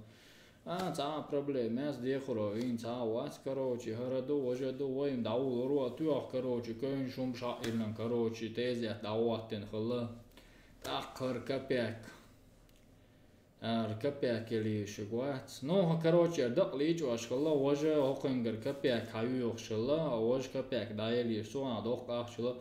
А, цхьа а проблема, мес дехаро вийна цхьа а вац, короче, хӀара ду, важа ду, вайна дӀавуллур ву, тоьхна, короче, кевнаш хӀумаш хьаъ йиллина, короче, тезет дӀахӀоттина хилла. ТӀаккха хӀара копейка. ХӀара копейка лийшиг вац. Ну, короче, дакъа лийчӀош хилла, важа хӀокхуьнгара копейка хьайоьхуш хилла, важа копейка дӀаеллийша, цунах доккха ахча хилла.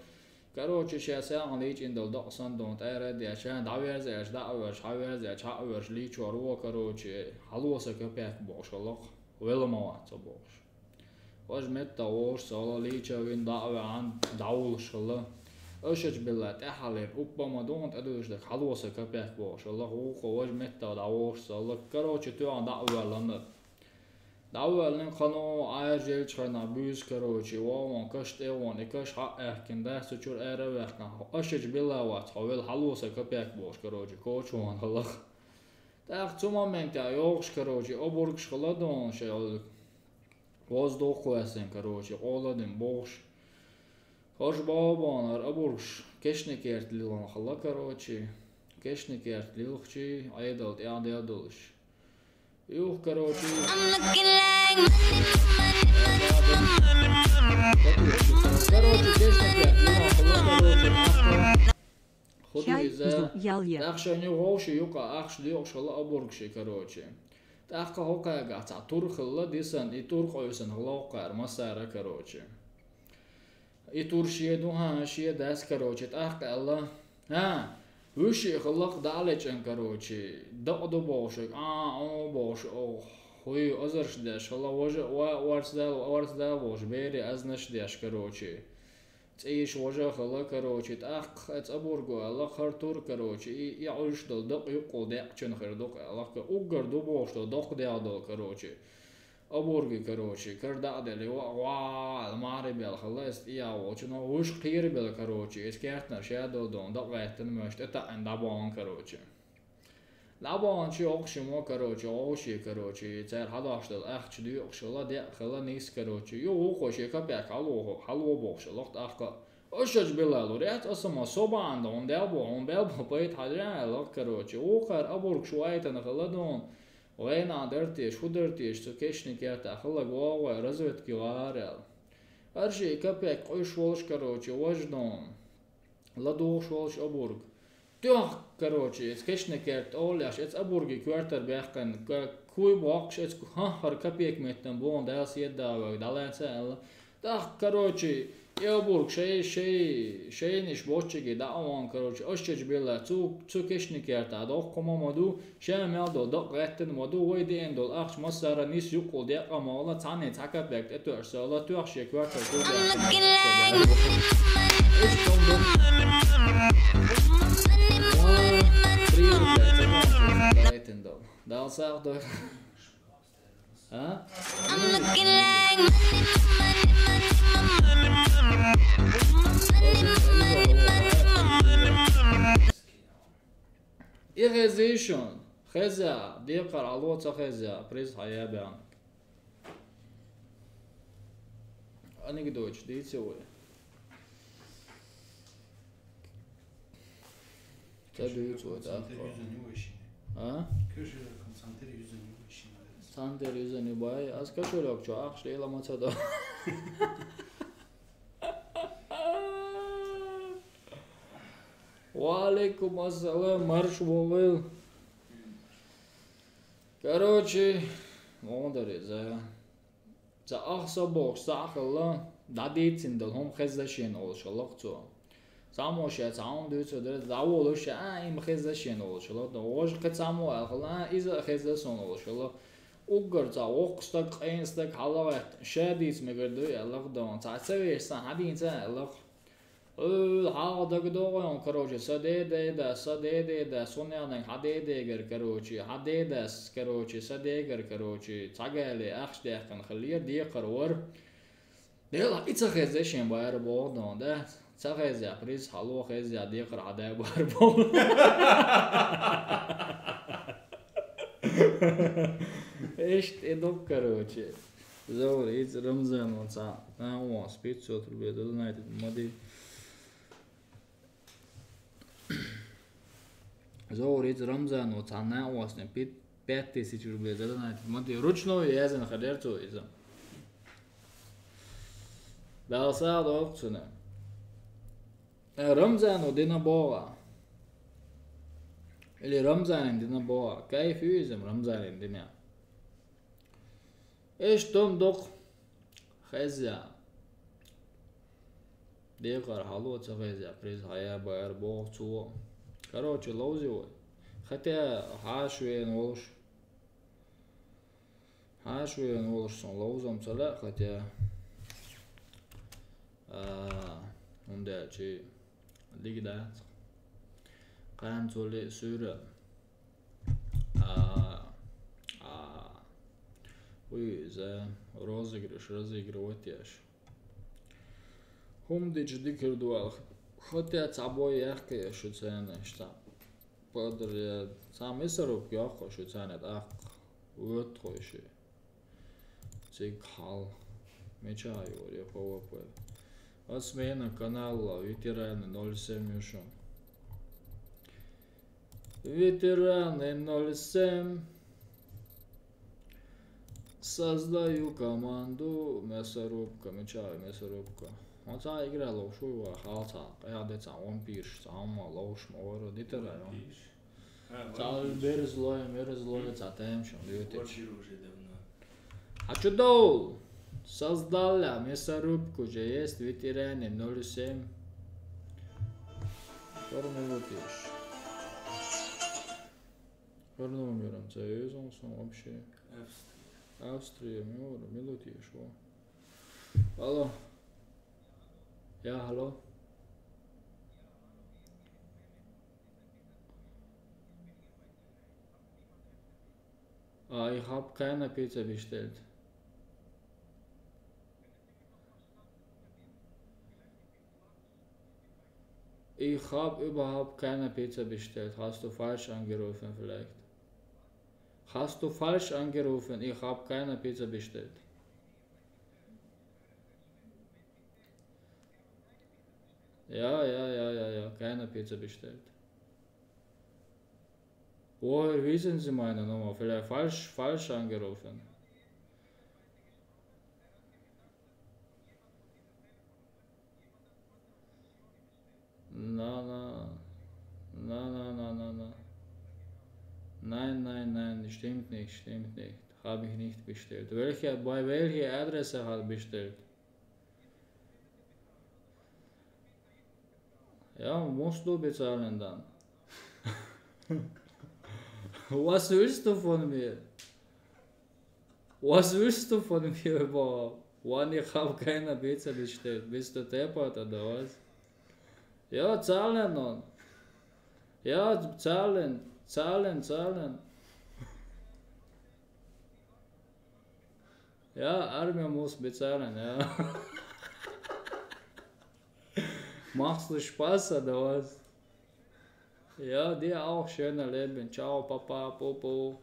Короче, ша сагӀан лийчӀина долу дакъа санна дуьхьа тӀера а деча, дӀаверза аьлча дӀа а воьрзуш, хьаверза аьлча хьа а воьрзуш, лийчор ву, короче, хьалоса копейка бохуш хилла-кх, велла ма вац со бохуш. Важа метта вовшах со хилла, лийча а вина, дӀа а ваьхьана, дӀавуллуш хилла. Ошачу билла тӀаьххьалера уппа ма ду, тӀедуьллуш дерг хьалоса копейка бохуш хилла, вукхо важа метта дӀавовшах со хилла. Короче, тоьхна дӀа а воьлла. ДӀавоьллина кхано Ӏаьржа елча хенахь буьйса, короче, вовшахь каш тӀе а вахана, и каш хьа а аьхкина, дас цу чуьра ара а ваьккхина, ошачу билла вац хьо велла, хьалоса копейка бохуш, короче, коча вахана хилла-кх. ТӀаккха цу моментехь йогӀуш, короче, обургаш хилла дуьхьал шайн воздух кхоьссина, короче, къола а дина бохуш. ХӀорш боху бохуш хӀара обургаш кешнийн керта лилхина хилла, короче, кешнийн керта лилхича, Ӏедал тӀаьхьа дел долуш. Юха, короче, короче, кешнийн керта лилхина хилла, короче, хӀун ду иза? ТӀаккха шайна юха вовшийн юкъа ахча доькъуш хилла обургаш, короче. ТӀаккха хӀокхаьргахь цхьа тур хилла дисина, и тур къуьйсина хилла хӀокхара массара, короче. И тур шен ду, хӀан, шен дас, короче, тӀаккха аьлла: «ХӀан, вуьшшиъ хилла-кх дӀа а лечкъина, короче, дакъа ду бохуш, а, а, бохуш, о, хӀуй, азарш деш хилла, важа а, ва, орца даьлла, орца даьлла бохуш, берийн азнаш деш, короче». ЦӀийш важа а хилла, короче, тӀаккха оцу обурго аьлла-кх хӀара тур, короче, и, и Ӏуьллуш долу дакъа юккъехула декъчун хир ду-кх аьлла-кх, уггар ду бохуш долу доккха дегӀ долу, короче. Обурги, короче, кара дӀа а делла, ва, ва, аьлла, маре бел хилла, иза тӀе ян волчу, но вуьш кхерабелла, короче, иза кертара ша долу дона дакъа гӀеттина, муьш тӀе таӀийна дӀабахана, короче. ДӀабаханчий хӀокху шиммо, короче, гӀовший, короче, цара хьадош долу ахча доькъуш хилла, деа хилла, нийса, короче. Юха вукхо шен капек хьало-, хьало бохуш хилла-кх тӀаккха. Ошачу билла лур яц, аса ма со бахьана ду, хьуна дел бу, хьуна бел бу, пайда хьажа аьлла-кх, короче. Вукхара обургаш вайтана хилла дуна, вайна дара теша, хӀун дара теша, цу кешнийн кертахь хилларг вогӀу вай, разведке гӀара аьлла. Арший капек къуьйсуш волуш, короче, важа дуна. ЛадугӀуш волуш обург. Тоьхна, короче, эца кешнийн керта олу еш, эца обурги коьртара баьккхина, ка-, куй боккхуш, эца ку-, хӀан, хӀара капек меттана боху, Дала седа вайга, дӀалаьца аьлла. ТӀаккха, короче, и обург шай, шай, шайнаш боччиге дӀа а вахана, короче, аш чечу билла, цу, цу кешнийн керта доккха хӀума ма ду, Ша мел долу дакъа гӀеттина ма ду, вай деана долу ахча массара нис юккъул декъа ма вала, цхьанне цхьа капек тӀетоьуш ца вала, тоьхна шен коьртара куй баьккхина. Иштта хӀума ду. Ва, приехали, ца гайтина долу. Дала сагӀа дойла. А? И хезий шуна? Хеза, декхар Ӏало ца хеза, приз хьаяьбаьннаг. Анекдоташ дийци вай? Ца дуьйцу вай тӀаккха. А? Цхьаьнгара юьззина ю бай, ас кошелёк чу ахча лела ма ца до. Ва алейкум ассалам, марш вогӀийла. Короче, муха дара иза? Цхьа ах со бохуш цхьаъ хилла, дӀадийцина долу хӀума хезна шена олуш хилла-кх цо. Цхьаммо ша цхьа хӀума дуьйцур дара, дӀаволуш ша, а, и ма хезна шена олуш хилла. Важа кхин цхьаммо аьлла хилла, а, иза а хезна суна олуш хилла. Уггар цхьа воккха стаг, къена стаг хьалагӀаьтта, ша дийца мегар дуй аьлла-кх дона. Цхьа ца вешан сан хьан дийца аьлла-кх. Ӏуьйла хьалха дагадогӀу хьуна, короче, сан деда, сан деда, сан наннанга хьан дедегара, короче, хьан дедас, короче, сан дегара, короче, цхьа гали ахча даьккхина хиллера, декхар вара. Дела, и ца хеза шен бара боху дона, да? Ца хеза, приз хьало хеза, декхар хьан да бара боху. Иштта и ду-кх, короче. Зовр, иза Рамзано цхьа накъостан пятьсот рублей донатит ма де. Зовр, иза Рамзано цхьа накъостан пи-, пять тысяч рублей задонатит ма де. Ручной яздина хилира цо иза. Дала сагӀа дойла цунна. Э, Рамзано дина боху. Или Рамзанин дина боху. Кайф ю иза Рамзанин дина. Иштта ду-кх. Хеза. Декхар хьало ца хеза, приз хьан я бара боху цо. Короче, ловзи вай. Хотя хьаша вена волуш. Хьаша вена волуш сан ловзам ца лаьа, хотя, а, хӀунда аьлча дика дац. Кхана цо лиъ суьйра. А, а. Уй, иза розыгрыш, разыгрывать еш. ХӀума дича дикар ду аьлла. Хотя цхьа бой яьккхи ас шу царна, иштта. Падар я, цхьа мясорубка йоккху шу царна тӀаккха. Воьтту хой ши. Цига хьал. Мича йора я П В П. Ас мена канала ветераны ноль семь ю шу. Ветераны ноль семь. Создаю команду, мясорубка, мича, мясорубка. Оцхьа игра ловш ву вай, хьалца, къаьхьа де цхьа вампирш, цхьа хӀума ловш ма вара, дитара. Вампирш. А, цхьа вампирш. Берзлой, мерзлой, цхьа тайм шун летич. Вампир уже давно. А чё дол? Создали мясорубку, уже есть ветеране ноль семь. Формулу пиш. ХӀара номерам ца еза сан вообще. Австрия. Австрия, мила, мила тешо. Алло. Я, алло. А, ich hab keine Pizza bestellt. Ich hab überhaupt keine Pizza bestellt. Hast du falsch angerufen vielleicht? Hast du falsch angerufen? Ich hab keine Pizza bestellt. Ja, ja, ja, ja, ja, keine Pizza bestellt. Woher wissen Sie meine Nummer? Vielleicht falsch, falsch angerufen. Na, na, na, na, na, na, na. Nein, nein, nein, stimmt nicht, stimmt nicht. Habe ich nicht bestellt. Welche, bei welcher Adresse hat bestellt? Ja, musst du bezahlen dann. Was willst du von mir? Was willst du von mir überhaupt? Wann ich hab keine Pizza bestellt, bist du deppert oder was? Ja, zahlen dann. Ja, zahlen, zahlen, zahlen. Ja, Armin muss bezahlen, ja. Machst du Spaß oder was? Ja, dir auch schönes Leben. Ciao, Papa, Popo.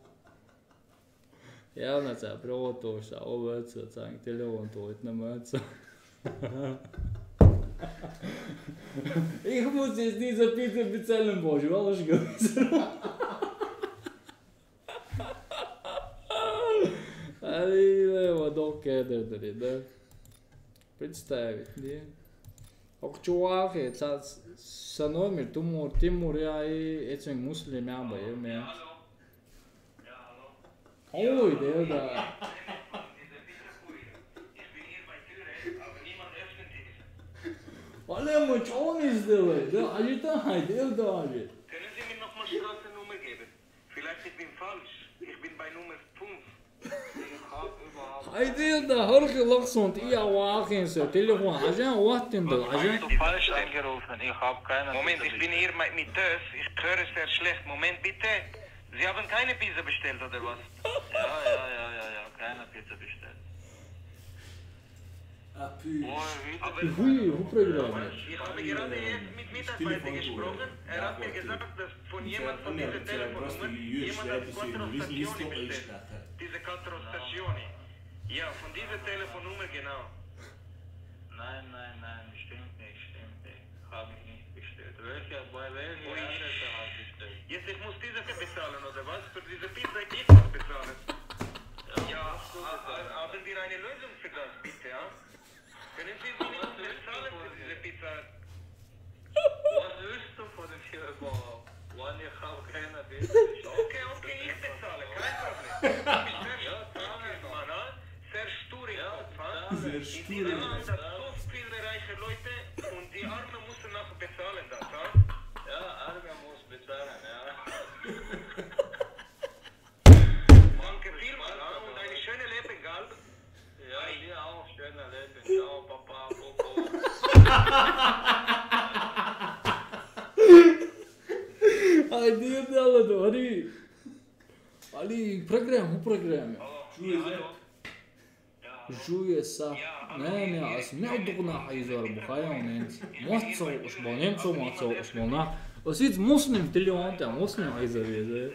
Ja, na, sa, proto, sa, o, vec, sa, sa, telefon, to, it, na, vec. Ich muss jetzt diese Pizza bezahlen, Bože, hvala što ga. Ali, evo, dok je, da, da, da. Представить, да? Ох, чуваки, са, са номер, Тимур, Тимур, я и этим муслим, я, ба, я, я. Ой, да, да. Alle, man schon ist der, da, also da, halt, der da, halt. Können Sie mir nochmal Straßennummer geben? Vielleicht ich bin falsch. Ich bin bei Nummer fünf. Ich hab überhaupt Halt, der da, hör ich, lach so, und ich auch, auch in so, Telefon, also, was denn da, also? Du falsch angerufen, ich hab keine Moment, ich bin hier mit, mit Tess, ich höre sehr schlecht. Moment, bitte. Sie haben keine Pizza bestellt, oder was? Ja, ja, ja, ja, ja, keine Pizza bestellt. Ah, pü. Boah, wie Aber Hui, o problema. Ich habe gerade erst mit Mitarbeiter gesprochen. Er hat mir gesagt, dass von jemand von dieser Telefonnummer jemand hat Quattro Stagioni bestellt. Diese Quattro Stagioni. Ja, von dieser Telefonnummer, genau. Nein, nein, nein, stimmt nicht, stimmt nicht. Habe ich nicht bestellt. Welche, bei welcher Adresse habe ich bestellt? Jetzt, ich muss diese bezahlen, oder was? Für diese Pizza, ich muss bezahlen. Ja, ha- ha- haben wir eine Lösung für das, bitte, ja? Können Sie mir nicht bezahlen für diese Pizza? Was willst du von der Firma? Mann, ich habe keine Pizza. Okay, okay, ich bezahle, kein Problem. Du bist sehr stark, Mann, ha? Sehr stur im Kopf, ha? Sehr stur im Kopf. In diesem Land hat so viele reiche Leute und die Armen müssen noch bezahlen das, ha? Ja, Arme muss bezahlen, ja. Danke vielmals, ha? Und eine schöne Leben, gell? Ja, dir auch, schöne Leben. Ciao, Papa, Popo. Ai, Dio, Dio, Dio, Dio. Ali, programa, o programa. Hallo. Ja, hallo. Žuje sa. Ne, ne, as ne dugna izor buhayon ens. Moco usbon, nemco moco usbona. Osit muslim tilion te muslim izor jeze.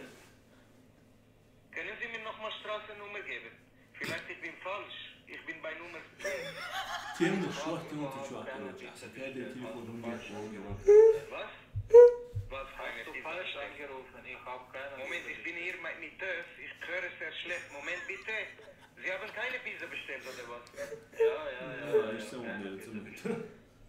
Können Sie mir nochmal Straßennummer geben? Vielleicht ich bin falsch. Ich bin bei Nummer zehn. Tem da šuo, tem da šuo, Was? Was heißt, du falsch angerufen? Ich hab keine Moment, ich bin hier mit, mit Tess. Ich höre sehr schlecht. Moment, bitte. Sie haben keine Pizza bestellt, oder was? Ja, ja, ja. Ja, ich sag mal, jetzt mit.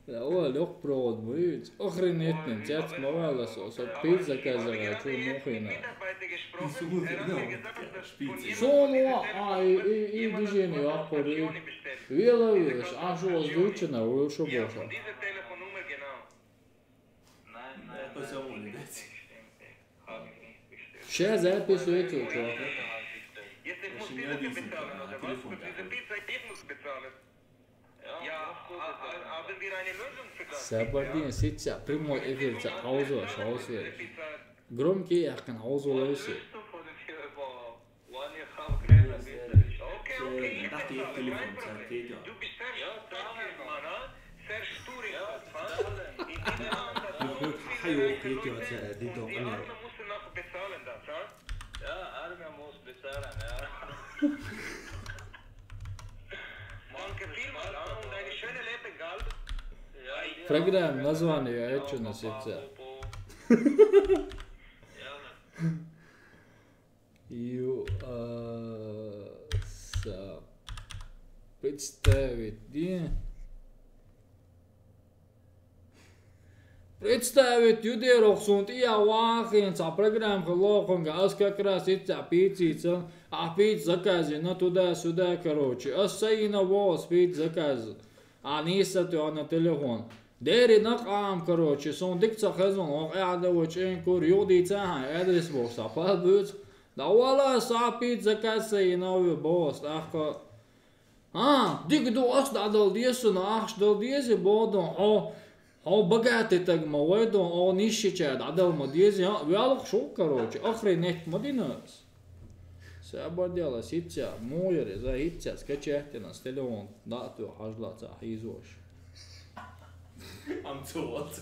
Ja, oh, doch, Brot, Brot. Охренеть, jetzt mal alles so. So Pizza, Käse, ja, schon noch hin. Mitarbeiter gesprochen. Er hat mir gesagt, dass von jemand von dieser Telefonnummer jemand hat Quattro Stagioni bestellt. Diese Quattro Stagioni. Ja, von dieser Telefonnummer, genau. Nein, nein, nein, stimmt nicht, stimmt nicht. Habe ich nicht bestellt. Сейчас записывайте, чё? Jetzt, ich muss diese bezahlen, oder was? Für diese Pizza, ich muss bezahlen. Ja, ha- ha- haben wir eine Lösung für das? Bitte, ja? Сабардин, ситца, прямой эфир, ца, хаузо, хаузо. Громкий, яхкан, хаузо, лоси. Mann, ich hab keine Pizza bestellt. Okay, okay, ich bezahle, kein Problem. Du bist sehr stark, Mann, ha? Sehr stur im Kopf, ha? In diesem Land hat so viele reiche Leute und die Armen müssen noch bezahlen das, ha? Ja, Arme muss bezahlen, ja. Danke vielmals, ha? Und eine schöne Leben, gell? Программа название, я чё на сердце? Ju, а, са, представить, ди? Представить, ю дерох сунт, и я вахин, ца программа лохунга, ас как раз и ца пицци, ца, а пицца заказина туда-сюда, короче. Ас сайна во, ас пицца заказ. А ниса ты, а на телефон. Дери на къам, короче, сон дик ца хезон, ох, я да вачен кур, юди ца, адрес бо, са, па, буц. Да вала са пицца заказ сайна ви бо, стахка. А, дик ду ас да дал десу, на ахш дал дези, бодон, о, о, богатый так ма вайдон, о, нищий чай да дал ма дези, а, вялых шо, короче, охренеть ма динас. Сабардяла, ситца, муяре, за ситца, скачать на телефон, да, ту хажлаца, хизош. Ам цо валц.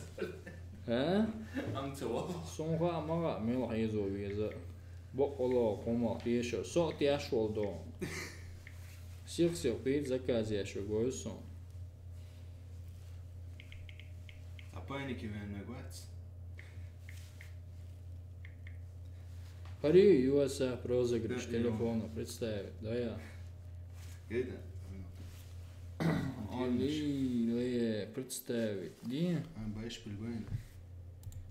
Э? Ам цо вал. Сунга мага, мел хизо виза. Бо оло, кома, тиешо, со тиеш волдо. Сих-сих пит заказ яшо гойсон. А паники вен на гвац. Пари ю эс а розыгрыш телефона, представь, да я. Гейда. Али, ле, представь, ди? А, баиш пельбайн.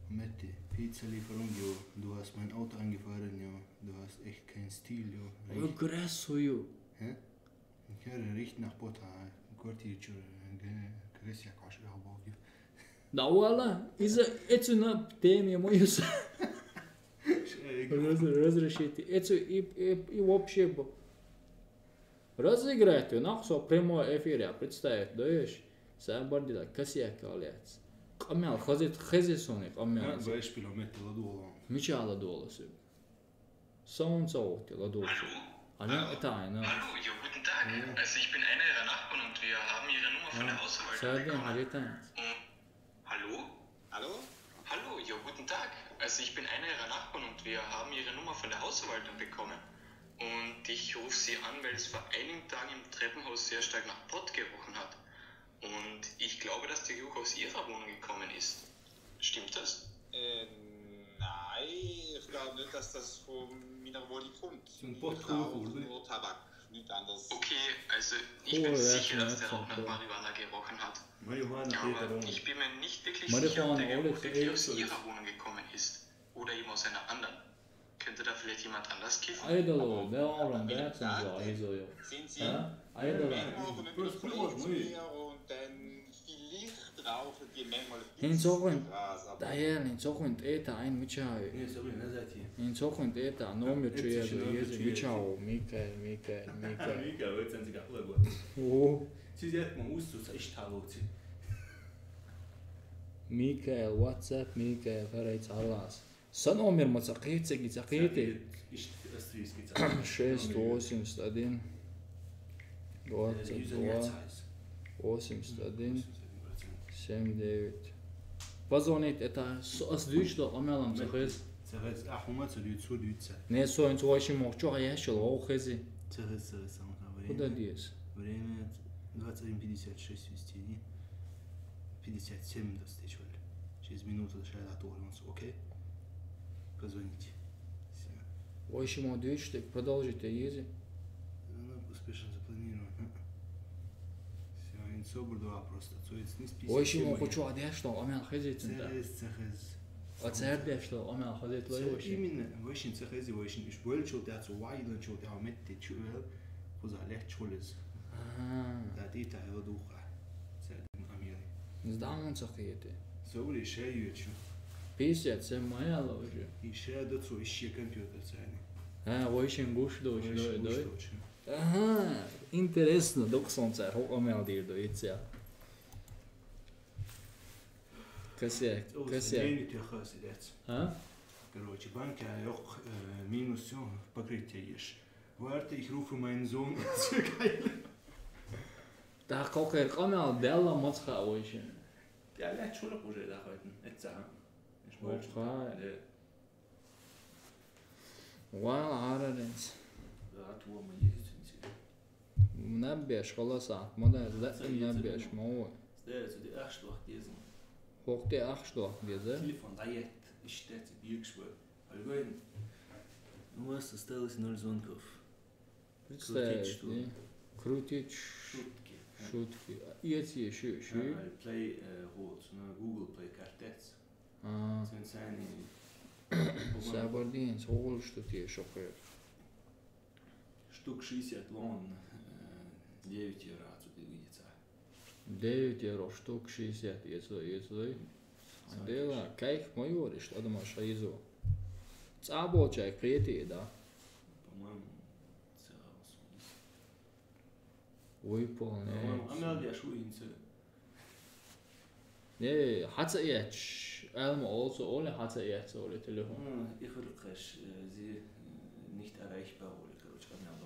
Метти, пицца ли фарунги, ду hast mein Auto angefahren, ja, du hast echt keinen Stil, ja. Ой, красую. Hä? Ich höre richtig nach Botter, Quartier, Kresiak, Aschach, Baugift. Да, вуала, иза эцуна тема ма ю са. Раз-, разрешите. Эцу и, и, и вообще бу-, разыграть ю, нах, со прямой эфир я, представить дойш. Са бардила косяк алец. Къамел, хазит, хези сони, къамел. Беш пилометр ладугъун. Мича ладугъун су. Солнце окти ладугъун. Алло? Алло, это Айна. Hallo, ja, guten Tag. Ja. Also ich bin einer Ihrer Nachbarn und wir haben Ihre Nummer von der Hausverwaltung bekommen. Сардин, халитан. Und Hallo? Hallo? Hallo, ja, guten Tag. Also ich bin einer Ihrer Nachbarn und wir haben Ihre Nummer von der Hausverwaltung bekommen. Und ich rufe Sie an, weil es vor einigen Tagen im Treppenhaus sehr stark nach Pott gerochen hat. Und ich glaube, dass der Geruch aus Ihrer Wohnung gekommen ist. Stimmt das? Äh, nein, ich glaube nicht, dass das von meiner Wohnung kommt. Zum Pott kommt, oder? Ich rauche nur Tabak, nichts anderes. Okay, also ich bin sicher, dass der Rauch nach Marihuana gerochen hat. Marihuana. Aber ich bin mir nicht wirklich sicher, ob der Geruch wirklich aus Ihrer Wohnung gekommen ist oder eben aus einer anderen. Könnte da vielleicht jemand anders kiffen? Айдалу, да, орун, да, ценза, айзо, ё. Sind Sie Айдалу. Просто не можешь, ну и. Und dann vielleicht rauchen wir manchmal ein bisschen Gras, aber Хин цохуин, да, я, хин цохуин тета айн мичави. Не, собри, назад я. Хин цохуин тета номер чуя, ези мичао, Микаэль, Микаэль, Микаэль. Микаэль, вы ценза капла год. О. Сизет ма усу са ишталоци. Микаэль, WhatsApp, Микаэль, харайц алас. Са номер ма ца кхетсеги, ца кхете. Шесть восемьдесят один, двадцать два, восемьдесят один, семь девять. Позвонить, это с-, ас дюйш да, амялам ца хез. Ца хез, а хума ца дюйт, со дюйт ца. Не, со инц вайши мохчо, а яшил, о хези. Ца хез, ца хез, самка время. Куда дес? Время двадцать один пятьдесят шесть вести, не? Пятьдесят семь достичь. Через минуту шайла отворимся, окей? Позвоните. Всё. Вайши ма дюйш, так продолжите, ези. Звонок успешно запланирован. Всё, инсо бурдуа просто. Цоец не список. Вайши ма кучу адяш, что амял хезит. Ца хез, ца хез. А ца адяш, что амял хезит. Всё, именно, вайшин ца хези, вайшин иш боль чултя, цу вайлан чултя, метте чуэл, куза лех чулез. Ага. Да, ди та его духа. Ца Амели. Сдаун ца хете. Собри, ише ючу. Пятьдесят семь моя ложи. Ише да цу, ише компьютер цани. А, вайшин гуш дочь, вайшин гуш дочь. Ага, интересно, док солнце, хо амел дир до яйца. Косяк, косяк. А? Короче, банка ёх, э, минус всё, покрытие ешь. Warte, ich rufe meinen Sohn. Тахкъокъер къамел делла мацха ойшин. Делла чуракъ уже дахвайтин. Эццаха. Иш больше. Охай. Да. Вал араренс. Да, туа ма есть. Набеш, халаса. Мада, да, набеш, ма ой. Сдается, ди ахш дуах дезин. Хохте ахш дуах деза. Телефон да ет. Иштет, биркш бо. Альгойн. У вас осталось ноль звонков. Представь, крутить штуки. Крутить ш-, шутки. Шутки. А, эти ещё, ещё. А, Play, э, вот, на Google Play картец. А. Ценсани. Сабардин, согул штуки шокер. Штук шестьдесят лон, э, девять евро отсюда видится. Девять евро штук шестьдесят, если, если. Дела, кайф моё, что думаешь, а изо? Цабо чай, крети, да? По-моему, целый. Ой, полный. По-моему, а надо я шуинцы. Не, хата яч. Алма also, оли хата яч, оли телефон. Ну, их рукаш, э, зи, э, nicht erreichbar, оли, короче, а надо.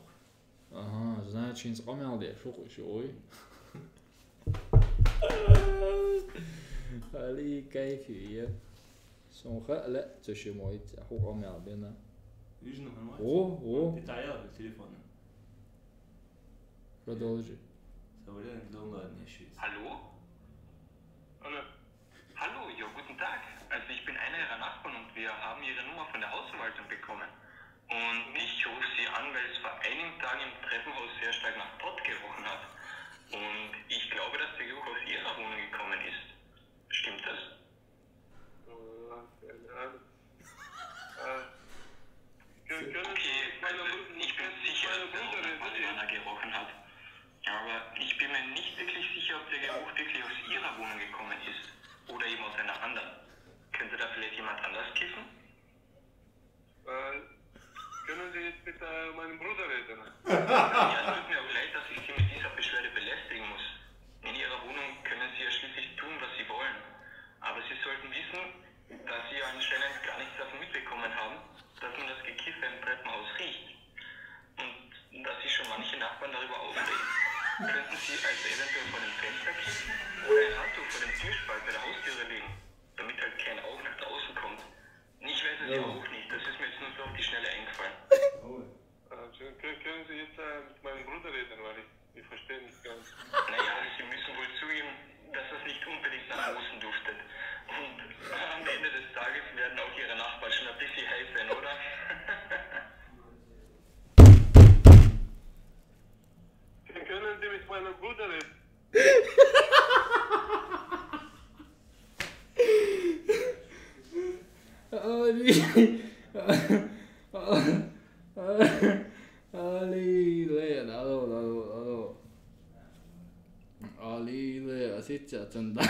Ага, значит, инс къамел де, шух иши ой. Али кайфи, я. Сон ха, ла, цо ши моит, аху къамел бена. Вижу, нормально. О, о. Ты таял телефон. Продолжи. Со временем дом ладно ещё есть. Hallo? Hallo. Hallo, ja, guten Tag. Also ich bin einer Ihrer Nachbarn und wir haben Ihre Nummer von der Hausverwaltung bekommen. Und ich rufe Sie an, weil es vor einigen Tagen im Treppenhaus sehr stark nach Pott gerochen hat. Und ich glaube, dass der Geruch aus Ihrer Wohnung gekommen ist. Stimmt das? Äh, keine Ahnung. Äh, können, können Sie meiner Mut-, meiner Mutter erzählen? Okay, also ich bin sicher, dass der Rauch nach Marihuana gerochen hat. Aber ich bin mir nicht wirklich sicher, ob der Geruch wirklich aus Ihrer Wohnung gekommen ist. oder eben aus einer anderen. Könnte da vielleicht jemand anders kiffen? Äh, können Sie jetzt mit äh, meinem Bruder reden? Ja, es tut mir auch leid, dass ich Sie mit dieser Beschwerde belästigen muss. In Ihrer Wohnung können Sie ja schließlich tun, was Sie wollen. Aber Sie sollten wissen, dass Sie anscheinend gar nichts davon mitbekommen haben, dass man das Gekiffe im Treppenhaus riecht. Und dass sich schon manche Nachbarn darüber aufregen. Könnten Sie also eventuell vor dem Fenster kiffen oder ein Handtuch vor dem Türspalt bei der Haustüre legen, damit halt kein Rauch nach draußen kommt? Ich weiß es ja auch nicht, das ist mir jetzt nur so auf die Schnelle eingefallen. Äh, können, können Sie jetzt äh, mit meinem Bruder reden, weil ich, ich verstehe nicht ganz. Naja, Sie müssen wohl zugeben, dass das nicht unbedingt nach außen duftet. Und am Ende des Tages werden auch Ihre Nachbarn schon ein bisschen heiß sein, oder? Können Sie mit meinem Bruder reden? Ali, Ali, Ali, lea, alo, alo, alo. Ali, lea, sitsa, tsanda.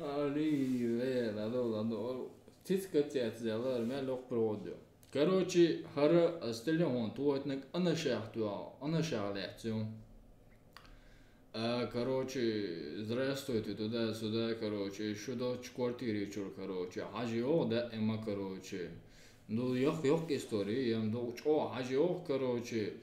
Али, ве, надо, надо. Цицкац яц зяла, армя лёк проводю. Короче, хара ас телефон туотнак анашах туа, анашах лехцю. А, короче, здравствуйте, туда-сюда, короче, ещё до квартиры чур, короче. Хажи о, да, эма, короче. Ну, ёх, ёх история, ям до чо, хажи о, короче.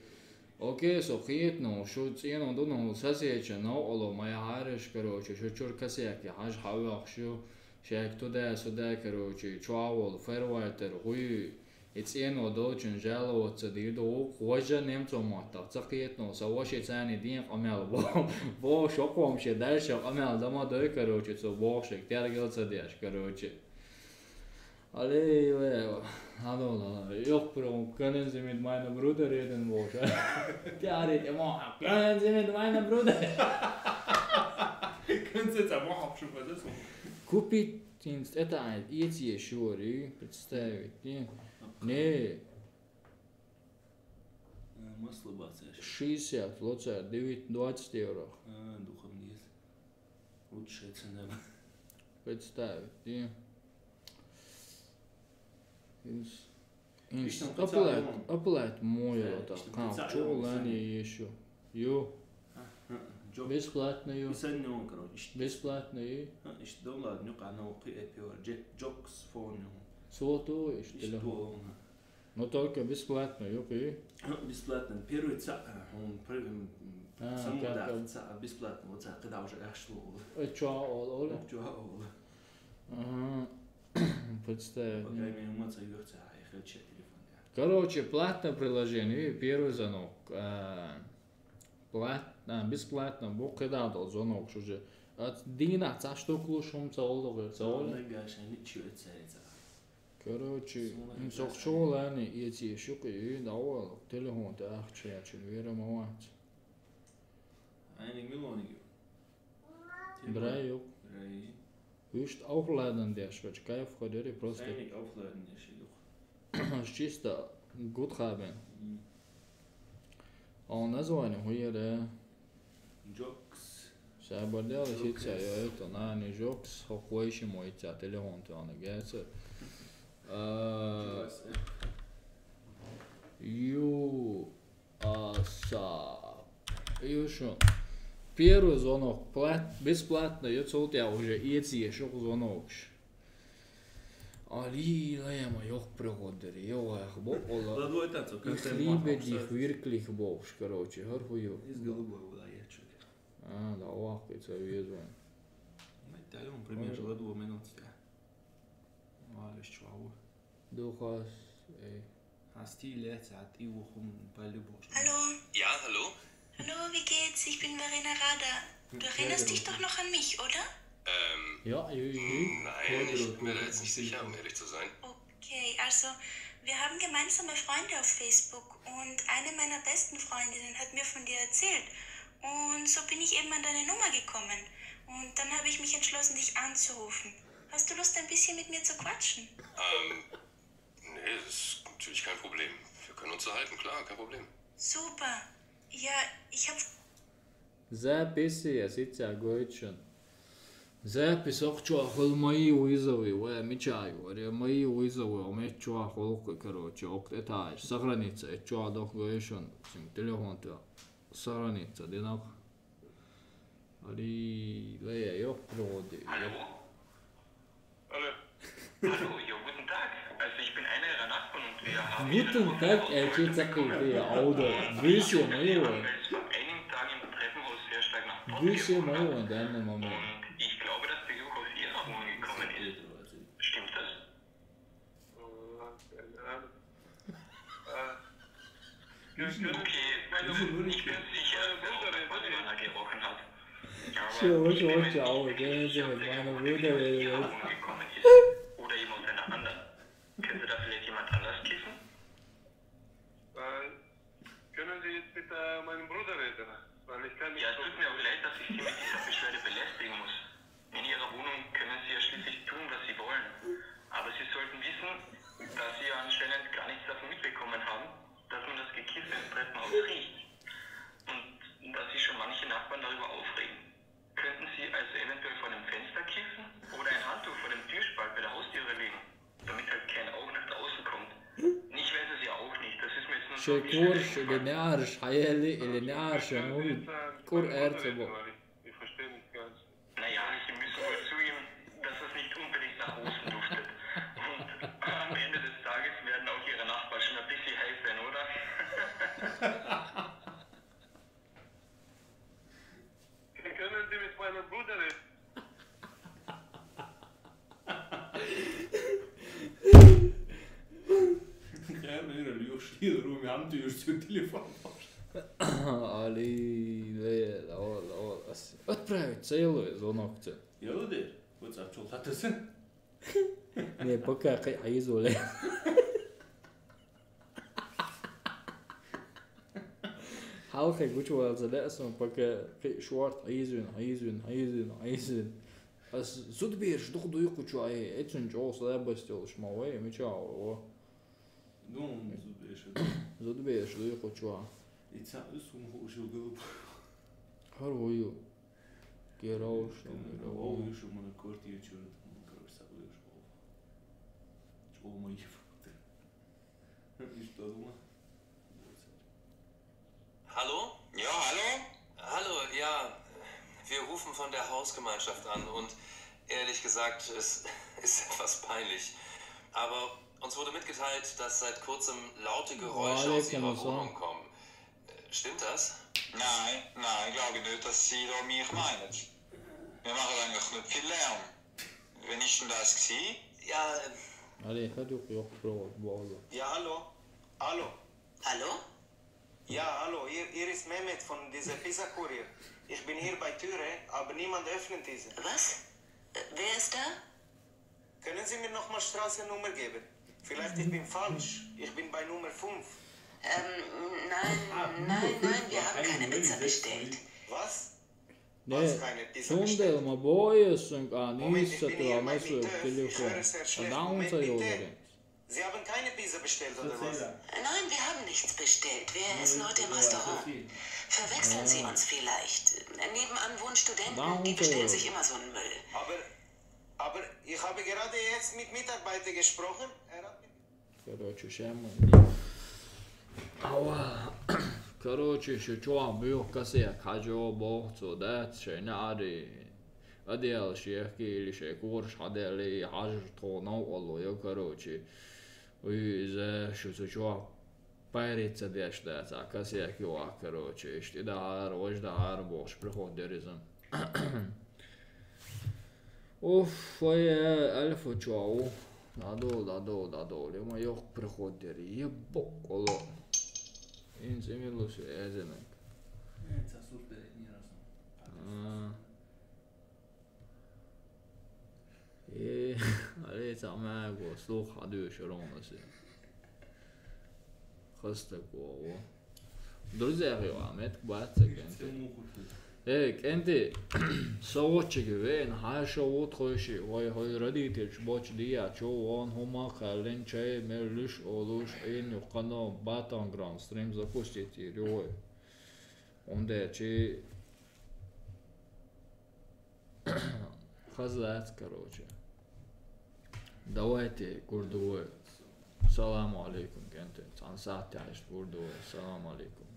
Окей, со хиетну, шу цӀену дуну сасеча, но оло моя хариш, короче, шу чур косяк, я хаж хавах шу, шек туда-сюда, короче, чуавол, фервайтер, гуй, и цӀену долчун жаловаться дирду, ук, важа немцо моттах, ца хиетну, са ваши цани дин къамял, бо, бо, шоком ше, дальше къамял, дама дой, короче, цо бохшек, тергел ца деш, короче. Алло, алло, алло, алло. Yok, bro, können Sie mit meinem Bruder reden, боже. Тяри, ты мой, können Sie mit meinem Bruder? Können Sie jetzt einfach abschauen, was ist? Купить инст, это, а, эти ещё, представить, не? Не. Масло бацаешь. Шестьдесят, лоцар, девять, двадцать евро. А, духом есть. Лучшая цена. Представить, не? Инс. Инс. Оплат, оплат мой, это, кам, чулани ещё. Ю. Бесплатно, ю. Бесплатно, ю. Ишт дом ладно, ка но ки эпиор, джокс фон. Сото, ишт телефон. Но только бесплатно, ю, пи? Бесплатно. Первый ца, он первый самудах ца бесплатно, вот ца, когда уже ах шло. Э, чё, ол, ол? Чё, ол? Ага. Представь. Пока имею эмоция, юрца, я хочу телефон. Короче, платное приложение, первый звонок. А, плат, а, бесплатно, бу кыдал звонок, что же. От дина, ца что клушум, ца олдогы, ца олдогы. Гаша, ничего, ца, ца. Короче, сокчулани эти шуки, и давал телефон, да, ахча, чин вера мават. Айни милони. Брай, юк. Брай. Вишт aufladen деш, вач кайф ходери просто. Сайник aufladen деш, юк. Чисто gut haben. А он название хуере. Джокс. Сабардел хитца, я это, на, не джокс, хоквейши мой ца, телефон ты, она геца. Ю, а, са. Ю, шо. Первый звонок, плат, бесплатно, я цолтя уже, и эти ещё звонок. Али лаяма ёх пригоддери, ёх ах бо ола. Ладу это цо, их либе дих вирклих бовш, короче, хар хуё. Из голубой была я чуть. А, да, вах, это везу. Май та юм пример ладу минут ста. Валиш чуаву. Духас, эй. Hast du jetzt hat Iwo Hum Balibor? Hallo. Ja, hallo? Hallo, wie geht's? Ich bin Verena Rader. Du erinnerst dich doch noch an mich, oder? Ähm, ja, ja, ja. Nein, ich bin mir da jetzt nicht sicher, um ehrlich zu sein. Okay, also, wir haben gemeinsame Freunde auf Facebook und eine meiner besten Freundinnen hat mir von dir erzählt. Und so bin ich eben an deine Nummer gekommen. Und dann habe ich mich entschlossen, dich anzurufen. Hast du Lust, ein bisschen mit mir zu quatschen? Ähm, nee, das ist natürlich kein Problem. Wir können uns unterhalten, klar, kein Problem. Super. Ja, ich hab Запись я сиця гойчун. Запись охчуа хул мои вызовы, ве мичаю, ве мои вызовы, омет чуа хулку, короче, окт этаж. Сохраниться, эт чуа дох гойшун, сим телефон туа. Сохраниться, динах. Али, лея, ёх, проводи. Алло? Алло. Hallo, ja, guten Tag. Also ich bin einer Ihrer Nachbarn und wir haben Ihre Guten Nummer von der Tag, Hausgemeinschaft erklärt bekommen. Audrey. Grüße, mein Lieber. Weil es vor einigen Tagen im Treppenhaus sehr stark nach Pott Grüße, gerochen mein hat. Lieber, deine Mama. Und ich glaube, dass der Geruch aus Ihrer Wohnung gekommen ist. Stimmt das? Äh, keine Ahnung. Äh, können, können Okay, also ich bin sicher, dass der Hausnachbar gerochen hat. Aber Sure, ich bin mir nicht sicher, ob der Geruch aus Ihrer Wohnung gekommen ist oder eben aus einer anderen. Könnte da vielleicht jemand anders kiffen? Äh, können Sie jetzt mit, äh, meinem Bruder reden? Weil ich kann nicht Ja, es tut mir auch leid, dass ich Sie mit dieser Beschwerde belästigen muss. In Ihrer Wohnung können Sie ja schließlich tun, was Sie wollen. Aber Sie sollten wissen, dass Sie anscheinend gar nichts davon mitbekommen haben, dass man das Gekiff im Treppenhaus riecht. Und dass sich schon manche Nachbarn darüber aufregen. Könnten Sie also eventuell vor dem Fenster kiffen oder ein Handtuch vor dem Türspalt bei der Haustüre legen, damit halt kein Rauch nach draußen kommt. Ich weiß es ja auch nicht, das ist mir jetzt nur so auf die Schnelle Шекур eingefallen. Или няр шхаяли, или няр шанул кур эрцебо. Ich verstehe nicht ganz. Naja, Sie müssen wohl zugeben, dass es nicht unbedingt nach Rosen duftet. Und am Ende des Tages werden auch Ihre Nachbarn schon ein bisschen heiß sein, oder? Können Sie mit meinem Bruder reden? Хэр нэр юу ши руу мян тюрсү телефон. Али, ле, ле, ле, ле. Отправить целый звонок. Ёдер, вот за чё хатасы. Не, пока кай айыз оле. Халхе гучу валза да асан пока кай шуарт айызын, айызын, айызын, айызын. Ас зуд бирш дух дуй кучу ай, эцун чоос лабастел шмавай, мича о. Ну, зуд бирш. Зуд бирш дуй кучу. Ица ус ум ху шугыл. Хар вою. Герау шо, герау. Ол юшу мана квартира чурат, мана короче саблы шо. Чо мои фото. Ишта дума. Hallo? Ja, hallo? Hallo, ja, wir rufen von der Hausgemeinschaft an und ehrlich gesagt, es ist etwas peinlich. Aber uns wurde mitgeteilt, dass seit kurzem laute Geräusche aus Ihrer Wohnung kommen. Stimmt das? Nein, nein, ich glaube nicht, dass Sie da mich meinen. Wir machen eigentlich nicht viel Lärm. Wann ist denn das gewesen? Ja, ähm, Allez, faites du rire pour le bordel. Ja, hallo. Hallo. Hallo? Ja, hallo, hier, hier ist Mehmet von dieser Pizza-Kurier. Ich bin hier bei Türe, aber niemand öffnet diese. Was? Äh, wer ist da? Können Sie mir nochmal Straßennummer geben? Vielleicht ich bin falsch. Ich bin bei Nummer fünf. Ähm, nein, nein, nein, wir haben keine Pizza bestellt. Was? Не, сундел ма боесунг а Moment, ich bin hier, mein Mieter. Ich höre sehr schlecht. Moment, bitte. Sie haben keine Pizza bestellt, oder was? Nein, wir haben nichts bestellt. Wir essen heute im Restaurant. Verwechseln Sie uns vielleicht. Nebenan wohnen Studenten, die bestellen sich immer so einen Müll. Aber, aber ich habe gerade jetzt mit Mitarbeiter gesprochen. Er hat mir Короче, шема. Ава. Короче, шо чуа буюх касия каджо бохцо дац, шейна ари. Адиал шехки или шей курш хадели хажр тонау алло, я, короче. Уй, зе, шо цо чуа париться деш дац, а касия киуа, короче. Ишти дагар, вож дагар бохш, приход деризан. Уф, ой, э, альфа чуау. Дадо, дадо, дадо. Лема ёх приход дери. Ебок, оло. Инцимилус эзенек. Э, цасур перед ни разу. А. Э, але цамаго, слух адуш ромасы. Хостаково. Друзья, его, а мет кбаца кенте. Э, кӀентий, со воччиге веана, хьан шо ву тхойши, вай хӀой родительш бочу дияч, вон хӀума кхаьллин, чай меллуш, олуш, Ӏийна юккъано батангран стрим запустить йир ю вай. Унде чи хазлац, короче. Давайте, гурдуй. Салам алейкум, кӀентий. Цхьан сахьтехь гурдуй. Салам алейкум.